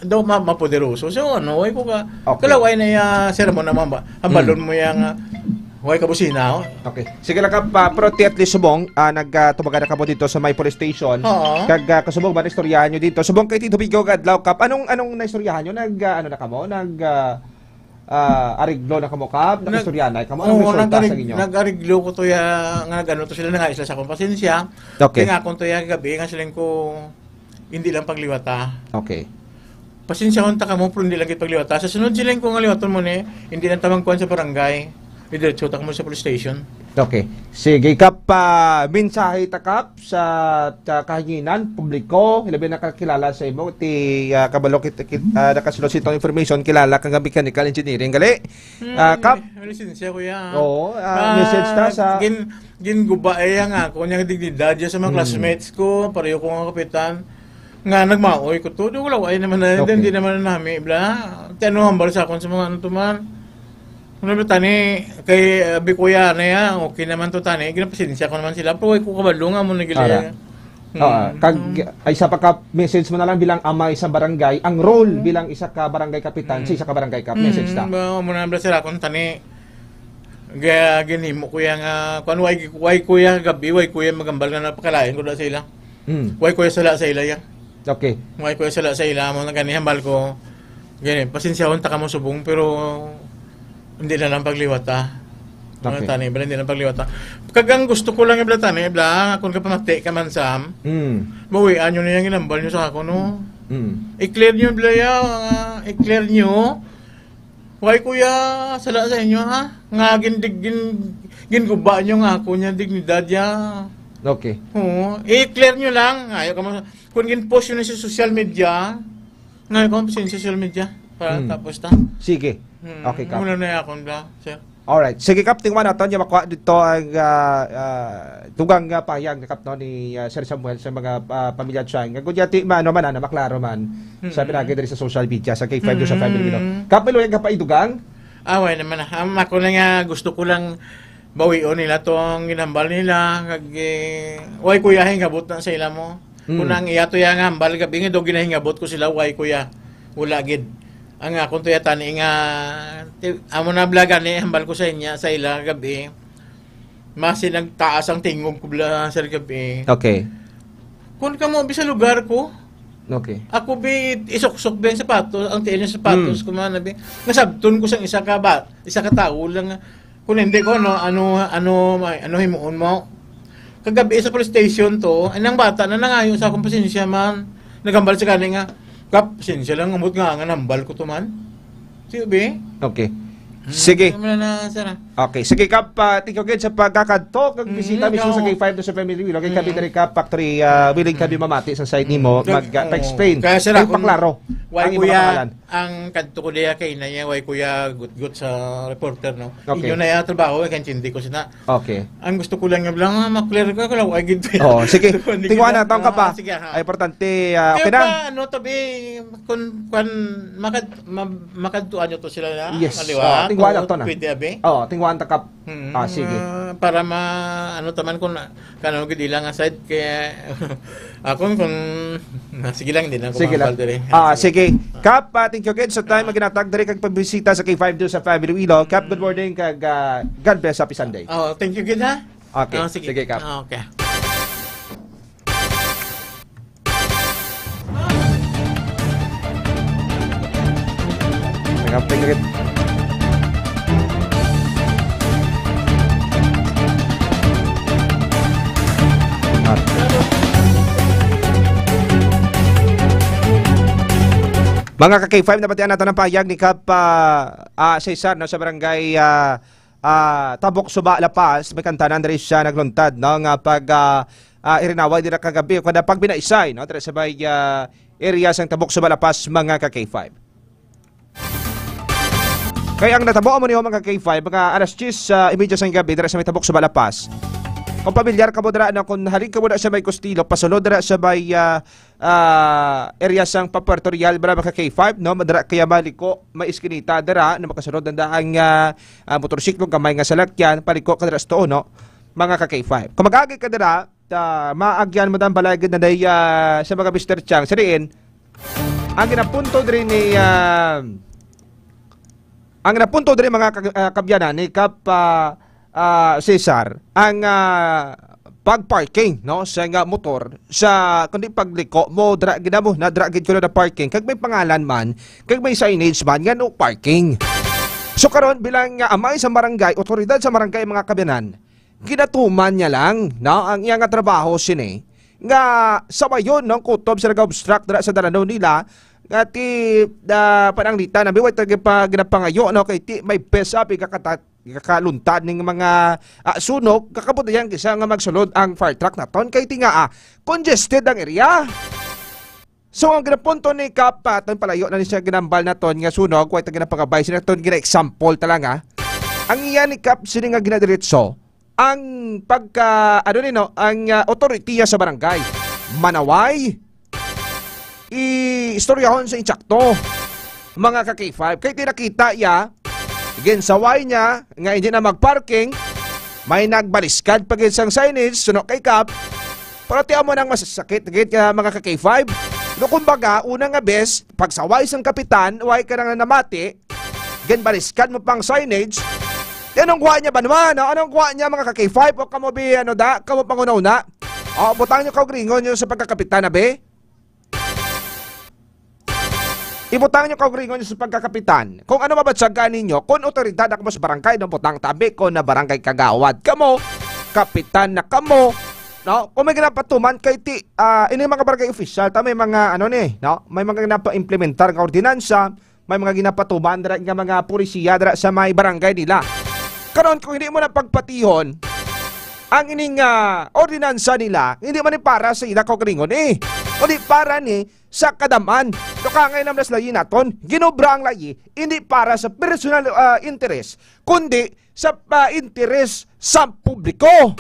do ma-, mapoderoso. So, ano, ay ko ka, Okay. kalaway na ya, sir mo naman ba? Ang Hmm. balon mo yang, ah, way ka busina, oh. Okay. Sige lang, Kap, ah, pero ti at least subong, ah, nag, ah, tumaga na kamo dito sa may police station. Oo. Kag, ah, kasubong ba na istoryahan nyo dito? Subong kay Tito Bigo, Gadlaw, Kap. Anong, anong naistoryahan nyo? Nag, ah, ano na kamo? Nag, ah, ah, ariglo na kamo, Kap? Nag- Nag-istorya na kamo? Anong Oo, resulta sa nag-arig-, inyo? nag-ariglo ko to ya, nga nag-ano to sila, nangayo sila sa akong pasensya. Okay. Kaya nga akong to ya gabi, nga siling ko, hindi lang pagliwata. Okay. Pasensyahon ta kamo, pero hindi lang gid pagliwata. Sa sunod, siling ko nga liwaton mo ni, hindi lang ta magkuhan sa barangay. Diretso ta kamo sa police station. Okay. Sige, Kap, ah, mensahe ta, Kap, sa, sa kahanginan, publiko, labi na kakilala sa imo, ti, ah, kabalo kit, kit, ah, nakasulod sa itong information, kilala ka nga mechanical engineering, gali? Hmm, Ah, Kap? may lisensya, kuya. Oo, ah, Ah, message ta sa gin-, ginguba iya nga ako niyang dignidad niya sa mga Hmm. classmates ko, pareho ko nga kapitan, nga nagmaoy ko to. Di wala, ay naman na, Okay. hindi naman na nami, bla. Ti ano hambal sa akon sa mga ano to man. Ano ba tani, kay, ah, abi kuya na ya, okay naman to tani. Ginapasensya ko naman sila, pero ay ko kabalo nga mo nagili. Ara. Hmm. Ah, kag, Hmm. ay sa pagka-message mo na lang bilang amay sa barangay, ang role Hmm. bilang isa ka barangay kapitan, Hmm. sa isa ka barangay kap, message ta. Hmm, ba, mo na bla sila kung tani. Ga-, ginhimo ko ya nga, kung way, way kuya gabi, way kuya magambal nga napakalain ko na sa ila. Hmm. Way kuya sala sa ila ya. Okay. Way kuya sala sa ila, mo na gani hambal ko. Gani, pasensyahon ta kamo subong, pero hindi na lang pagliwata. Mga Okay. tani, bala, hindi na lang pagliwata. Kag ang gusto ko lang, bla, tani, bla, kung kapamati ka man, Sam, Hmm. bawian nyo na yung ginambal nyo sa ako, no? Hmm. I-clear nyo, bla, ya, ah, i-clear nyo. Why, kuya, sala sa inyo, ha? Nga gin-, gin-, ginguba nyo nga ako niya dignidad, ya. Okay. Oo. I-clear nyo lang. Ayaw ka mo, kung gin-post nyo na sa social media, ngayon ko sa social media. Para Hmm. tapos ta. Sige. Hmm. Okay, Kap. Muna na akong bla, sir. Alright. Sige, Kap, tingnan natin yung makuha dito ang, ah, ah, dugang, ah, pahayag ni Kap, no, ni, ah, Sir Samuel sa mga, ah, pamilya Chang. Kung yati, ma-, ano man, ano, maklaro man sa Hmm. pinagi diri sa social media, sa K five do sa family, no? Hmm. Kap, may luyag ka pa idugang? Ah, wala naman, ah. Ang ako na nga, gusto ko lang bawion nila tong ginambal nila. Kag, eh, way kuya, hingabot na sa ila mo. Hmm. Kung ang iya to ya nga hambal gabi nga daw ginahingabot ko sila, way kuya. Wala gid. Ang akon to ya tani nga, ti-, amo na bla gani, hambal ko sa inya, sa ila gabi. Masi nagtaas ang tingog ko bla, sir, gabi. Okay. Kung kamo, bi sa lugar ko, Okay. ako bi, isuksok bi ang sapatos, ang tiil ng sapatos Hmm. ko man, abi. Nasabton ko sang isa ka ba, isa ka tawo lang. Kung hindi ko, ano, ano, ano, may, ano himuon mo? Kagabi sa police station to, ay nang bata na nangayo sa akong pasensya man. Nagambal sa gani nga, "Kap, pasensya lang, umot nga nga nambal ko to man." Sige, be? Okay. Hmm, Sige. ano na, sir, ah? Okay. Sige, Kap, ah, thank you again sa pagkakadto kag Mm, bisita mismo sa ikaw. K five do sa family. Wala kay kami Mm. diri, Kap, factory, ah, willing kami Mm. mamati sa side Mm. nimo, Kag-, mag, ah, oo. pa-explain. Kaya, sir, Ay, akong paklaro way ang imong kuya, pangalan. Ang kadto ko diya kay na niya, way kuya gutgot sa reporter, no? Okay. Inyo na yung trabaho, eh, kaya intindi ko sina. Okay. Ang gusto ko lang nga lang, ah, maklear ka, kalaw, ay, gid. Oo, sige. Hindi Tingwa ko na, taon ka pa. Ah, sige, ha. Ay, importante, ah, okay Kaya na. pa, ano, tabi, kun, kun, makad-, ma-, makadtuan nyo to sila na? Yes. Kaliwa? Oo, tingwa na Kung to na. pwede, abi? Oo, tingwaan ta, Kap. Mm, Ah, sige. ah, para ma-, ano taman kung na-, kano gid ila nga side, kaya akon kung, ah, sige lang, di na ako Sige lang. mahambal diri. Ah, Ah, sige. sige. Kap, ah, thank you again sa time Ah. nga ginatag diri kag pagbisita sa K five do sa Family Wilo. Kap, good Mm. morning kag, ah, God bless. Happy Sunday. Oh, thank you gid, ha? Okay. Oh, sige. Sige, Kap. Ah, okay. Nagapingit. Mga ka-K five, nabatian nato ng payag ni Kap, ah, ah, Cesar, no, sa barangay, ah, ah, Tabok Suba, La Paz. May kantanan diri siya nagluntad, no, nga pag, ah, ah, irinaway dira kagabi o kada pagbinaisay, no, dira sa may, ah, area sang Tabok Suba, La Paz, mga ka-K five. Kay ang natabo mo niyo, mga K five, mga alas diyes, ah, imedya sang gabi, dira sa may Tabok Suba, La Paz. Kung pamilyar ka mo dira, no, kung halin ka mo dira sa may Costilo, pasulod dira sa may, ah, ah, area sang pa Puerto Real, bala, mga K five, no? Madira kaya maliko, may iskinita dira, na makasulod na ang, ah, ah, motorsiklo, gamay nga salakyan, paliko ka dira sa tuo, no? Mga ka K five. Kung mag-agi ka dira, ah, maagyan mo dan balay gid na day, ah, sa mga Mister Chang. Sa diin, ang ginapunto diri ni, ah, ang ginapunto diri, mga ka-, ah, kabyanan, ni Kap, ah, ah, Cesar, ang, ah, pag-parking, no, sa nga motor, sa, kundi pagliko mo, dra, gid mo, na dra gid ko na parking, kag may pangalan man, kag may signage man, nga no parking. So karon, bilang nga amay sa barangay, otoridad sa barangay, mga kabyanan, ginatuman niya lang, no, ang iya nga trabaho sini, nga sabayon, no, kutob sa nag-obstruct dira sa dalanon nila, nga ti, ah, pananglitan, abi, way ta pa ginapangayo, no, kay ti may pesa, pi, kakata-, kakaluntad ning mga, ah, sunog, kakabudayang kisa nga magsulod ang fire truck naton, kay ti nga, ah, congested ang area. So, ang ginapunto ni Kap, ah, aton palayo na ni siya ginambal naton nga sunog, way ta ginapangabay, sila naton gina-example talaga. Ang iya ni Kap, sini nga ginadiretso, ang pagka, ano ni, no, ang, ah, otoritiya sa barangay. Manaway, i-istoryahon sa insakto, mga ka K five. Kay tinakita iya, ginsaway niya nga hindi na mag-parking, may nagbaliskad pa gid sang signage, suno kay Kap. Pero ti amo nang masasakit gid ka, mga ka K five. No, kumbaga, una nga bes, pagsaway sang kapitan, way ka na namati, ginbaliskan mo pang signage. Ti anong kuha niya, banwa, no? Anong kuha niya, mga ka K five? O kamo bi, ano da? Kamo pangunauna? O, butang niyo kaugalingon niyo sa pagkakapitan, abi? Ibutang niyo kaugalingon niyo sa pagkakapitan. Kung ano mabatyagan ninyo, kung otoridad na kamo sa barangay, no, butang tabi ko na barangay kagawad kamo, kapitan na kamo, no? Kung may ginapatuman kay ti, ah, ini mga barangay official, ta may mga, ano ni, no? May mga ginapa-implementar nga ordinansa, may mga ginapatuman dira nga mga pulisiya dira sa may barangay nila. Karon, kung hindi mo na pagpatihon, ang ining, ah, ordinansa nila, hindi man ni para sa ila kaugalingon, eh. Kundi para ni sa kadam-an. Dukangay naman nas layi naton, ginobra ang layi, hindi para sa personal, ah, interes, kundi sa, ah, interes sa publiko.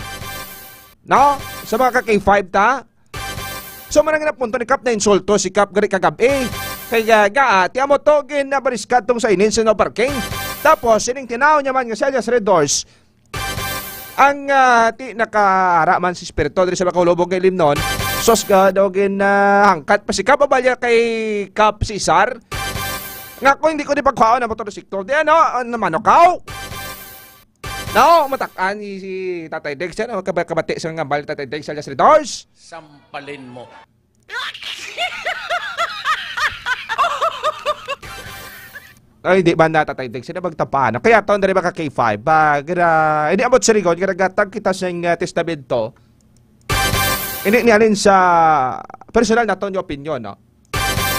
No? Sa mga ka K five ta, so, muna nga napunto ni Kap na insulto si Kap gari kagab-i. Kay, ah, ga, ah, ti amo to, ginabariskad tong sa inin sa no parking. Tapos, sining tinaw niya man nga sa Elias Redors, ang, ah, ti nakahara man si Espiritu diri sa makahulubog nga ilimnon. Sos ka daw gin, ah, hangkat pa si Kap Abalya kay Kap Cesar. Nga kung hindi ko di pagkuhaon ang motorsiklo, di ano, ah, naman, no, kaw? No, matak-an ni si Tatay Dex, ano, kaba-, kabati sa nga bal Tatay Dex, alias Redors. Sampalin mo. Ay, di ba na, Tatay Dex? Sino magtapaan? Kaya to, dali ba ka K five? Ba, gra-, hindi abot sa ligon, ginagatag kita sa, uh, testamento. Hindi niya rin sa personal naton yung opinion, no?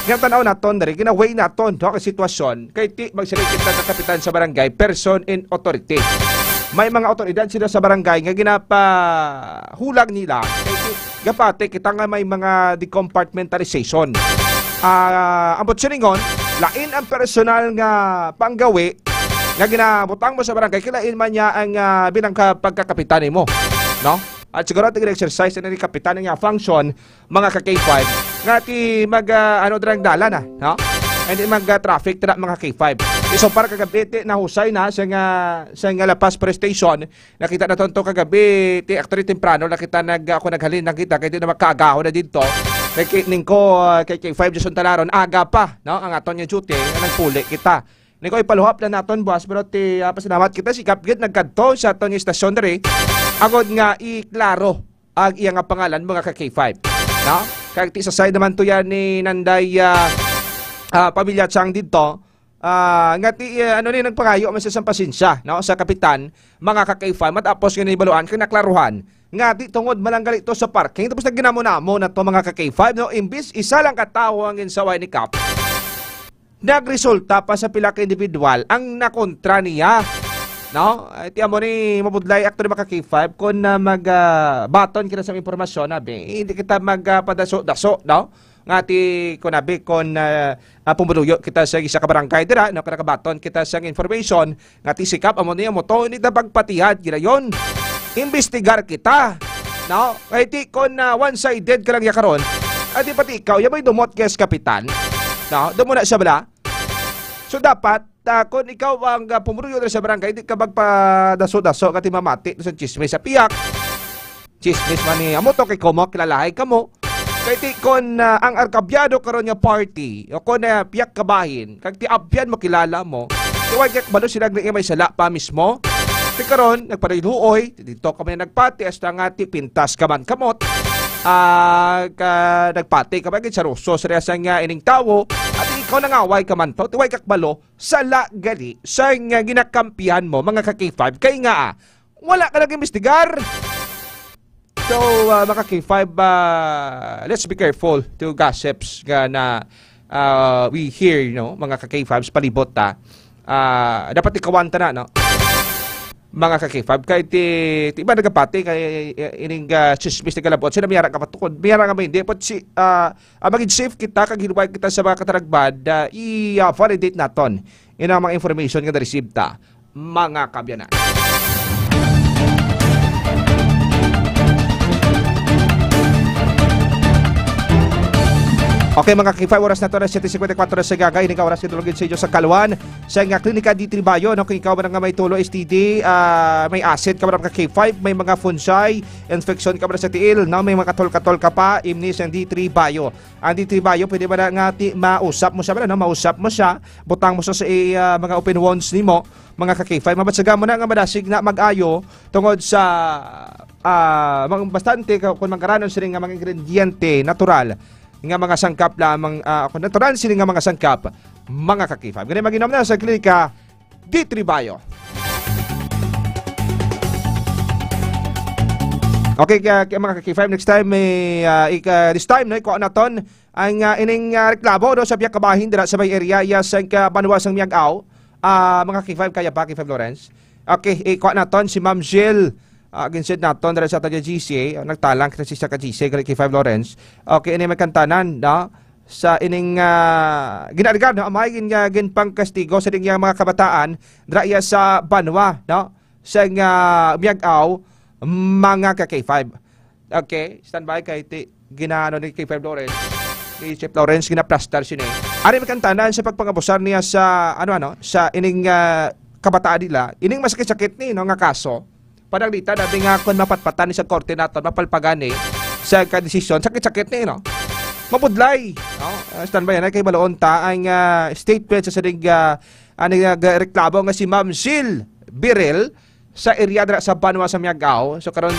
Nga tanaw naton diri, gina-weigh naton, no, ang sitwasyon. Kay ti, magsiring kita sa kapitan sa barangay, person in authority. May mga otoridad sila sa barangay nga ginapahulag nila. Kay ti, gapati kita nga may mga decompartmentalization. Ah, ang butsuningon, lain ang personal nga panggawi nga ginabutang mo sa barangay, kilain man niya ang, ah, bilang ka-, pagkakapitan mo, no? At siguro, tigil exercise na ni kapitan niya function, mga ka K five, nga ti mag, ah, ano, dira ang dalan, ah, no? Hindi mag, ah, traffic dira, mga K five. Iso para kagabi, ti, nahusay na sa nga, sa nga La Paz Police Station. Nakita na tonto kagabi, ti, actually, temprano na kita nag, ako naghalin lang kita, kaya di na magkaagaho na dito. Kay ki-, ning ko, ah, kay K five Jason Talaron, aga pa, no? Ang aton nga duty, nga nagpuli kita. Ni ko ipaluhap na naton, boss, pero ti, ah, pasalamat kita, si Kap gid nagkadto sa aton nga istasyon diri. Agod nga iklaro ang iya nga pangalan, mga ka K five. No? Kag ti sa side naman to yan ni Nanday, ah, ah, Pamilya Chang dito. Ah, nga ti, eh, ano ni, nagpangayo man siya sang pasensya, no, sa kapitan, mga ka-K five, matapos nga nahibaluan kag naklaruhan nga di tungod man lang gali to sa parking, tapos nagginamo-namo na to, mga ka-K five, no, imbis isa lang ka tawo ang ginsaway ni Kap, nagresulta pa sa pila ka individual ang nakontra niya, no? Ay, ti amo ni, mabudlay akto ni, mga ka-K five, kung, ah, mag, ah, baton kita sa impormasyon, abi, hindi kita mag, ah, padaso-daso, no? Nga ti, kun abi, kun, ah, ah, pumuduyo kita sa isa ka barangay dira, no, kada kabaton kita sa information, nga ti si Kap amo niya mo to, hindi ta pagpatihad ginayon. Imbestigar kita, no? Kay ti kun, ah, one-sided ka lang ya karon, ay di pati ikaw, ya may dumot kay kapitan, no? Dumo na siya bala. So dapat, ah, kun ikaw ang, ah, pumuduyo dira sa barangay, di ka magpadaso-daso nga ti mamati sa chismis sa piyak. Chismis man ni amo to, kay komo kilalahay kamo. Kay ti kon, ah, ang arkabyado karon nga party, o kon, ah, piyak kabahin, kag ti abyan mo, kilala mo, ti way kay kabalo sila nga may sala pa mismo. Ti karon nagpadaluoy, dito kami na nagpati, hasta nga ti pintas ka man kamot. Ah, ka, nagpati ka ba gid sa rusos, sa nga ining tawo, at ikaw nangaway ka man to, ti way ka kabalo, sala gali sa nga ginakampihan mo, mga ka-K five, kay nga, ah, wala ka nag-imbestigar. So, ah, mga ka-K five, ah, let's be careful to gossips nga na, ah, we hear, you know, mga ka-K five, sa palibot, ta. Ah, dapat ikawan ta na, no? Mga ka-K five, kay ti, ti iba nagapati, kay, eh, ining, ah, chismis na galabot, sila miyara ka patukod, miyara nga may hindi, but si, ah, ah, maging safe kita, kag hinuway kita sa mga kataragban, ah, i-, ah, validate naton. Ina ang mga information nga na-receive ta, mga kabyanan. Okay, mga K five, oras na to na siyete cincuenta y cuatro na sa gaga. Ini ka oras nga dulugin sa inyo sa kalwan sa nga Klinika D three Bayo, no? Kung ikaw man nga may tulo S T D, ah, may acid ka man ka K five, may mga fungsi, infection ka man sa tiil, no? May mga katol-katol ka pa, imni sang D three Bayo. Ang D three Bayo, pwede ba na nga ti-, mausap mo siya, no? Mausap mo siya, butang mo sa, sa, ah, mga open wounds nimo, mga ka-K five. Mabatsagan mo na nga madasig na mag-ayo tungod sa, ah, mga bastante ka, kung magkaranon sila nga mga ingrediente natural nga mga sangkap lamang, ah, kung natural sila nga mga sangkap, mga ka-K five. Ganun, mag-inom na sa klinika, D three Bayo. Okay, kaya, kaya mga ka-K five, next time may, ah, ik-, ah, this time, no, ikuha naton ang, ah, ining, ah, reklamo, no, sa biya kabahin dira sa may area, iya sa ka banwa sang Miag-ao. Ah, mga K five, kaya pa, K five Lawrence? Okay, ikuha naton si Ma'am Jill. Ah, ginsid naton dira sa aton G C A. Nagtalang kita sa isa ka G C A, K five Lawrence. Okay, ini may kantanan, no? Sa ining, ah, ginaligar, no? Amay gin-, ah, ginpangkastigo sa ining mga kabataan dira iya sa banwa, no? Sa nga Miag-ao, mga ka K five. Okay, standby kay ti-, ginaano ni K five Lawrence, ni Chief Lawrence, ginaplastar sini. Ari makantanan sa pagpangabusar niya sa, ano, ano, sa ining, ah, kabataan nila, ining masakit-sakit ni, no, nga kaso. Padang dita, dabi nga kung mapatpatan ni sa korte naton, mapalpagan ni sa kadesisyon, sakit-sakit ni, no? Mabudlay, no? Ah, standby na kay baloon ta ang, ah, statement sa sining, ah, ani nga reklamo nga si Ma'am Jill Birel sa area dira sa banwa sa Miag-ao. So, karon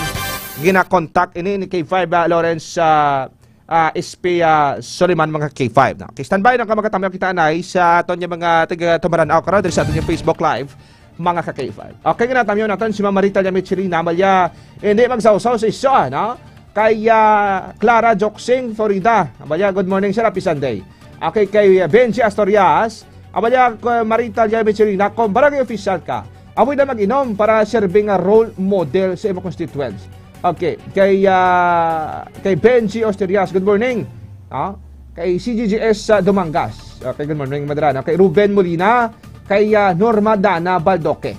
gina-contact ini ni K five, ah, Lawrence, ah, ah, S P, ah, Soliman, mga K five, no? Okay, standby lang ka, magkatamyaw kita anay sa aton nga mga taga Tumaran-aw karon diri sa aton nga Facebook Live, mga ka K five. Okay, ginatamyaw naton si Ma'am Marita Llamichirina, malya, hindi magsawsaw sa isyo, no? Kay, ah, Clara Joksing Florida, malya, good morning, sir, happy Sunday. Okay, kay, ah, Benji Astorias, abalya, Marita Llamichirina, kung barangay official ka, avoid na mag-inom para serve nga role model sa imong constituents. Okay, kay, ah, kay Benji Osterias, good morning. Ah, kay C G G S sa Dumangas. Okay, good morning, Madrana. Kay Ruben Molina, kay, ah, Norma Dana Baldoque.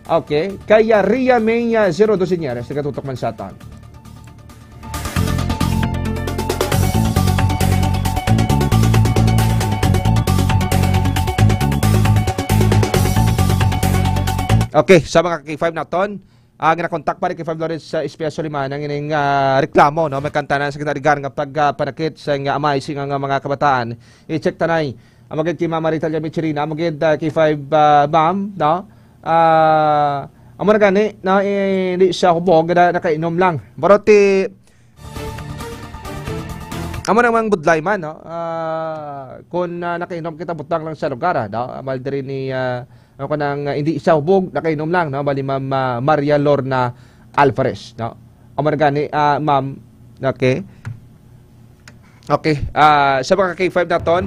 Okay, kay, ah, Ria May, ah, zero dos Iñeres, nagatutok man sa aton. Okay, sa mga K five naton, ah, ginakontak pa ni K five Lawrence sa S P S Soliman ang ining, ah, reklamo, no? May kantanan sa ginaligar nga pag, ah, panakit sa nga amay sa nga mga kabataan. I-check tanay. Amo gid kay Ma'am Marita Llamichirina, amo gid, ah, K five, ah, ma'am, no? Ah, amo na gani, no? Eh, hindi siya hubog, na, nakainom lang. Pero ti, Amo namang budlay man, no? Ah, kung, ah, nakainom kita, butang lang sa lugar, ah, no? Amal diri ni, ah, ang kanang, ah, hindi siya hubog, nakainom lang, no? Bali, Ma'am, ah, Maria Lorna Alvarez, no? Amo na gani, ah, ma'am. Okay. Okay, ah, sa mga K five naton,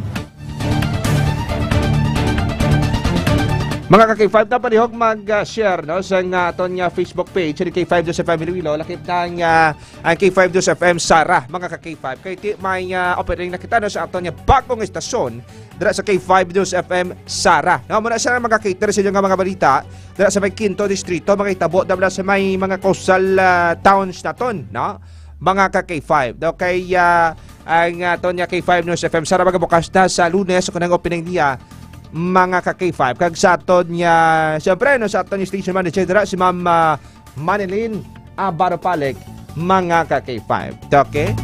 mga ka K five, na palihog mag, ah, share, no, sa nga aton nga Facebook page, ni K five News F M Iloilo, lakip na ang, ah, ang K five News F M Sara, mga ka K five. Kay ti may, ah, opening na kita, no, sa aton nga bagong estasyon dira sa K five News F M Sara. No, muna siya ang mga cater sa inyo nga mga balita dira sa may Quinto Distrito, mga itabo dira sa may mga coastal, ah, towns naton, no? Mga ka K five. No, kay, ah, ang aton nga K five News F M Sara magabukas na sa Lunes, so kanang opening niya, mga ka K five. Kag sa aton nga, siyempre, no, sa aton nga station manager dira, si Ma'am, ah, Manilyn Abaro Palik, mga ka K five. Okay?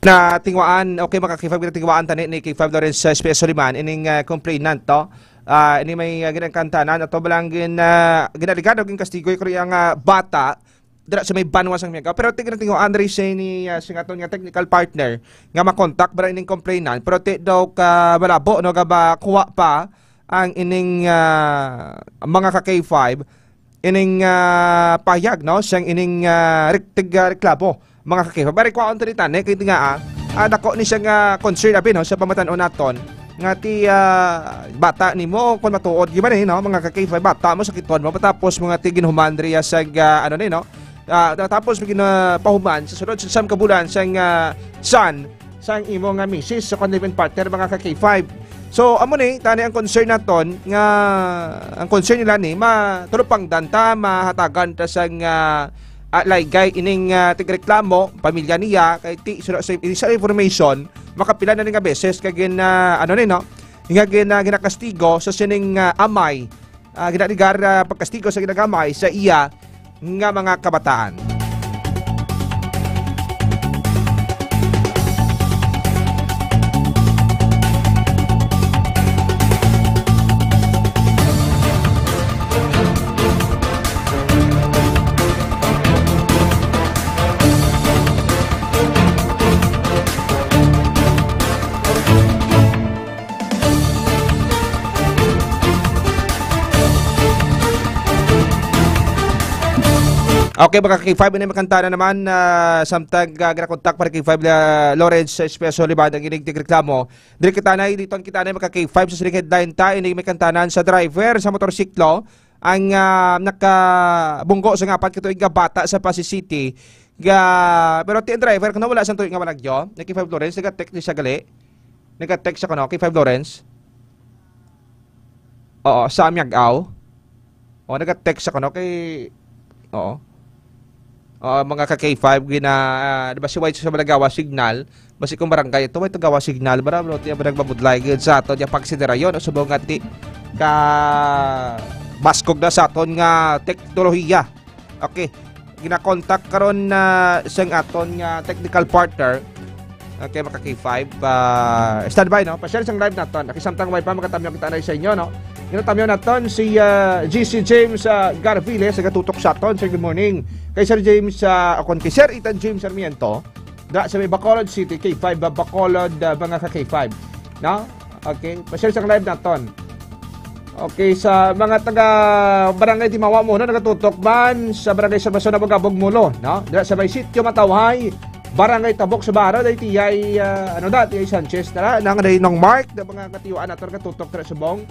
Na tingwaan, okay, mga ka K five, na tingwaan tani ni K five Lawrence, uh, Espeso Liman, ining, uh, complainant, to. Ah, ini may, uh, ginangkantanan, ato ba lang gin, uh, ginaligado, ginkastigo, kuri ang, uh, bata, dira sa may banwa sang Miagao. Pero ti ginatingwaan diri sa ini, uh, sa aton nga technical partner, nga makontak ba ining complainant. Pero ti daw ka malabo, no, nga ba kuha pa ang ining, uh, mga ka K five, ining, ah, pahayag, no, sang ining, ah, rek-, tig-, ah, reklamo, mga ka-K five. Pero kwaon to ni tani, kay nga, ah, ah, dako ni siya nga concern, abi, no, sa pamatan-on naton, nga ti, ah, bata nimo, kung matuod, di ba ni, no, mga ka-K five, bata mo, sakiton mo, patapos mo nga ti ginhuman diri sa, ah, ano ni, no, ah, tapos mo ginapahuman sa sulod sa siyam ka bulan sang, ah, son, sang imo nga misis sa condiment partner, mga ka-K five. So, amo ni, tani ang concern naton nga, ang concern nila ni, matulupangdan ta, mahatagan ta sang, ah, ah, laygay ining, ah, tigreklamo, pamilya niya, kay ti, sa, sa, sa information, makapila na ni nga beses kay gin, ah, ano ni, no? Nga gin, ah, ginakastigo sa sining, ah, amay, ah, ginaligar, ah, pagkastigo sa ginagamay sa iya nga mga kabataan. Okay, mga K five, ini makanta na naman, ah, samtang, ah, ginakontak pa ni K five, ah, Lawrence Espeso Liban ang ining tigreklamo. Diri kita na, dito ang kita na, mga K five, sa sining headline ta, ini may kantanan sa driver sa motorsiklo, ang, ah, nakabunggo sa nga apat ka tuig nga bata sa Passi City. Ga, pero ti ang driver, kung wala sa tuig nga malagyo, ni K five Lawrence, nag-text ni siya gali. Nag-text siya kuno, K five Lawrence. Oo, sa Miagao. O, nag-text siya kuno kay, oo. Ah, mga ka K five, gina, ah, di ba si White sa Malagawa Signal? Basi kung barangay ito, may Tagawa Signal, bra, bro, tiya ba nagbabudlay gid sa ato, diya pagsiderayon, o subong nga ti, ka, baskog na sa aton nga teknolohiya. Okay. Ginakontak karon na sang aton nga technical partner. Okay, mga ka K five. Ah, standby, no? Pa-share sang live naton. Okay, samtang way pa, makatamyaw kita na sa inyo, no? Ginatamyaw naton si, ah, G C James, ah, Garvile, sa gatutok sa aton. Sir, good morning. Kay Sir James, ah, akon kay Sir Ethan James Sarmiento, da sa may Bacolod City, K five, ah, Bacolod, ah, mga ka K five. No? Okay, pa-share sang live naton. Okay, sa mga taga Barangay Timawa mo, no, nagatutok man sa Barangay Salvacion, Abog-Abog, Molo, no? Dira sa may Sitio Matawhay, Barangay Tabok, sa Baro, day tiyay, ah, ano da, tiyay Sanchez, tara, nang day nong Mark, da mga katiyuan nato nagatutok dira subong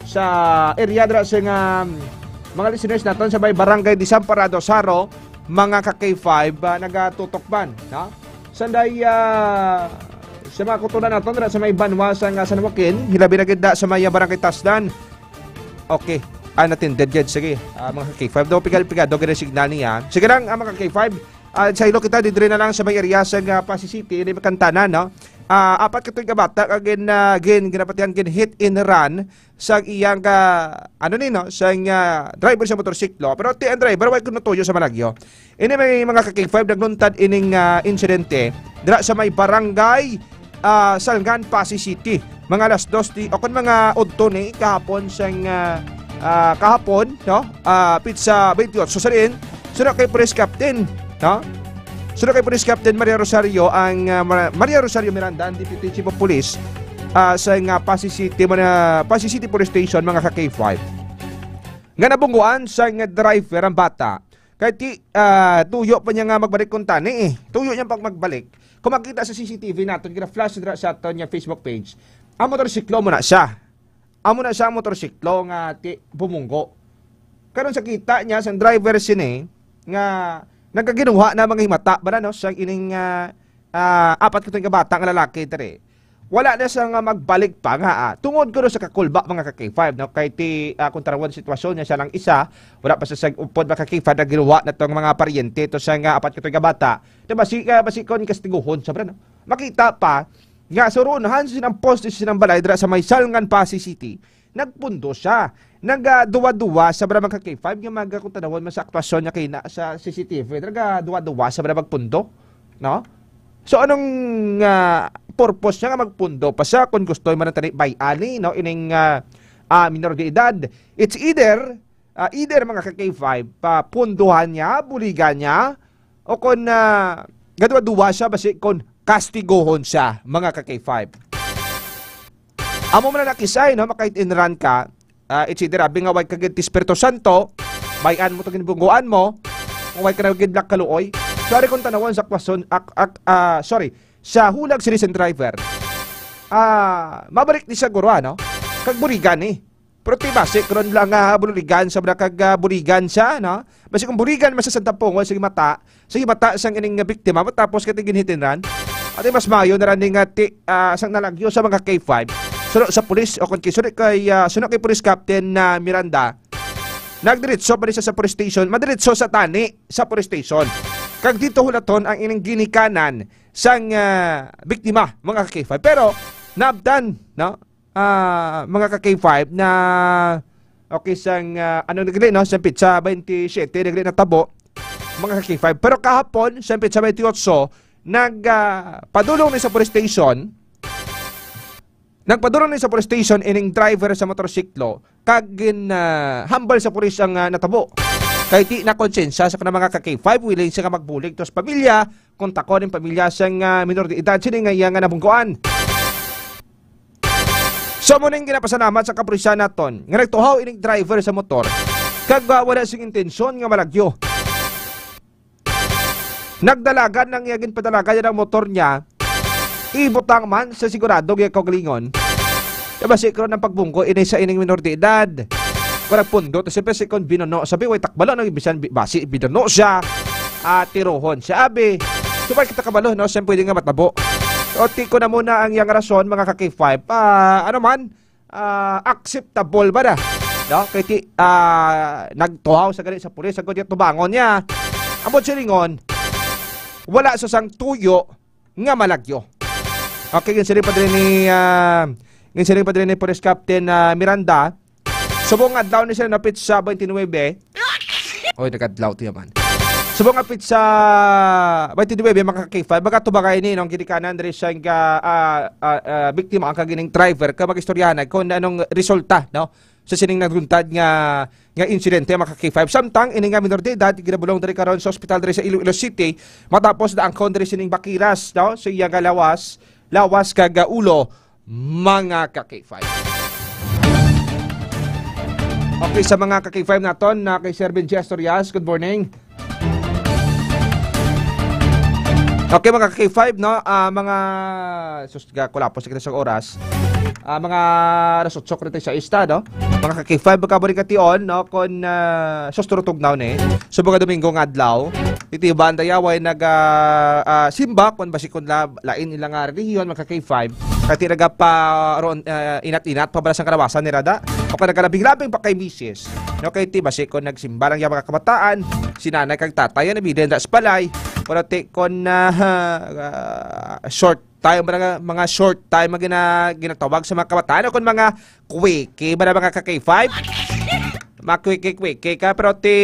sa area dira sa nga, mga listeners naton sa may Barangay Desamparado, Saro, mga ka K five, ah, nagatutok man, no? Sanday, ah, sa mga kutunan naton dira sa may banwa sa nga San Joaquin, hilabi na gid da sa may, ah, Barangay Tasdan. Okay. Unattended gid. Sige, ah, mga ka-K five. Daw pigal-pigado gid ang signal niya. Sige lang, ah, mga ka-K five. Ah, sa ilo kita, didre na lang sa may area sa nga Passi City, ini makantanan, no? Ah, apat ka tuig nga bata, kag gin, ah, gin, ginapatihan gin hit and run sa iyang, ah, ano ni, no? Sa nga driver sa motorsiklo. Pero ti ang driver, way kuno tuyo sa malagyo. Ini may mga ka-K five nagluntad ining, ah, insidente dira sa may barangay, ah, Salngan, Passi City. Mga alas dos di, o kon mga udto ni kahapon sang, ah, ah, kahapon, no? Ah, petsa twenty-eight. So, sa diin, suno kay Police Captain, no? Suno kay Police Captain Maria Rosario ang, ah, Mar-, Maria Rosario Miranda, ang Deputy Chief of Police, ah, sa nga Passi City, mana-, Passi City Police Station, mga ka-K five. Nga nabungguan sa nga driver ang bata. Kay ti, ah, tuyo pa niya nga magbalik kuntani eh. Tuyo niya pag magbalik. Kung makita sa C C T V naton, gina-flash dira sa aton nga Facebook page, ang motorsiklo mo na siya. Amo na siya ang motorsiklo nga ti bumunggo. Karon sa kita niya sang driver sini nga nagaginuha na mga himata ba na, no, sang ining, ah, ah, apat ka tuig nga bata nga lalaki diri. Wala na siya nga magbalik pa nga, ah, tungod kuno sa kakulba, mga ka-K five, no? Kay ti, ah, kung tarawan sitwasyon niya, siya lang isa, wala pa siya sa upod, mga ka-K five, na ginuha na tong mga paryente to sa nga apat ka tuig nga bata. Di ba, si, ah, basi kon kastigohon siya, bra, no? Makita pa nga suroon han sa sinang poste sa sinang balay dira sa may Salngan, Passi City, nagpundo siya. Nagaduwa-duwa sa bra, mga ka-K five, nga mga kung tanawon man sa aktwasyon niya kay na, sa C C T V. Nagaduwa-duwa sa bra magpundo, no? So, anong, ah, purpose niya nga magpundo pa siya kung gusto man tani bay-ani, no? Ining, ah, ah, minor de edad. It's either, ah, either, mga ka-K five, papunduhan niya, buligan niya, o kon, ah, gaduwa-duwa siya, basi kon kastigohon siya, mga ka-K five. Amo man na nakisay, no? Makahit-and-run ka, ah, it's either abi nga way ka gid ti Espiritu Santo, bay-an mo to ginbungguan mo, kung way ka na gid black kaluoy. Sorry kung tanawon sa kwason, ak-, ak-, ah, sorry, sa hulag si recent driver. Ah, mabalik ni sa guro, ano? Kag buligan ni. Pero ti basi, karon lang nga buligan sa bra kag, ah, buligan siya, no? Basi kung buligan man sa Santa Pongo, sige mata, sige mata sang ining nga biktima, matapos kay ginhitinran. Ati mas mayo na rin nga ti, ah, sang nalagyo sa mga K five. Suno sa pulis, o kung kisuno kay, ah, suno kay Police Captain na Miranda, nagdiretso pa rin siya sa police station, madiretso sa tani sa police station. Kag dito hulaton ang ining ginikanan sang, ah, biktima, mga ka-K five. Pero, naabtan, no? Ah, mga ka-K five na, okay, sang, ah, ano, nagli, no? Sang petsa twenty-seven, nagli natabo, mga ka-K five. Pero kahapon, sang petsa twenty-eight, nag, ah, padulong ni sa police station, nagpadulong ni sa police station ining driver sa motorsiklo, kag gin, ah, hambal sa pulis ang, ah, natabo. Kay ti na konsensya sa kanang mga ka-K five, willing siya nga magbulig to sa pamilya, kontakon ang pamilya sang, ah, minor de edad sini nga iya nga nabunggoan. So, mo ning ginapasalamat sa kapulisan naton nga nagtuhaw ining driver sa motor kag, ah, wala sing intensyon nga malagyo. Nagdalagan ang iya ginpadalagan ang motor niya. Ibutang man sa sigurado nga kaugalingon. Diba, sikro ng pagbunggo ini sa ining minor de edad. Kung nagpundo, to siyempre si kon binuno, sabi, way takbalo, no, bisan bi-, basi binuno siya, ah, tirohon siya, abi. So, way kita kabalo, no, siyempre pwede nga matabo. O, tiko na muna ang iyang rason, mga ka-K five. Ah, ano man, ah, acceptable ba na? No? Kay ti, ah, nagtuhaw sa gani sa pulis, ang kanya tubangon niya. Ang silingon, wala sa sang tuyo nga malagyo. Okay, ginsiling pa diri ni, ah, ginsiling pa diri ni Police Captain, ah, Miranda. Subong adlaw ni sila napit sa twenty-nine. Oy, nagadlaw tiya man. Subong napit sa twenty-nine, mga ka-K five, baga tubagay ni, nung ginikanan diri sa, ah, ah, ah, biktima ang kagining driver, ka mag-istoryahan kung anong resulta, no? Sa sining nagluntad nga, nga insidente, mga ka-K five. Samtang, ini nga minor de edad, ginabulong diri karon sa ospital diri sa Iloilo City, matapos naangkon diri sining bakiras, no? Sa iya nga lawas, lawas kag, ah, ulo, mga ka-K five. Okay, sa mga ka-K five naton, na kay Sir Benji Asturias, good morning. Okay, mga ka-K five, no? Ah, mga, sus, ga-, kulapos na kita sa oras. Ah, mga alas otso treinta y seis ta, no? Mga ka-K five, magkabalik ka tion, no? Kung, ah, sus, turutugnaw ni. Subong nga Domingo nga adlaw, iti iban dayaway nag, ah, ah, simba, kung basi kung la-, lain nila nga relihiyon, mga ka-K five, kati nagapa ron, ah, inat-inat, pabala sang kalawasan ni Rada. O kung nagalabing-labing pa kay misis, no, kay ti basi kon nagsimba lang yung mga kabataan, si nanay kag tatay, yan, nabiden da sa balay. Pero ti kon, ah, ah, short time, mga, mga short time ang gina-, ginatawag sa mga kabataan, o kung mga quickie, mga, mga ka-K five. Mga quickie, quickie ka, pero ti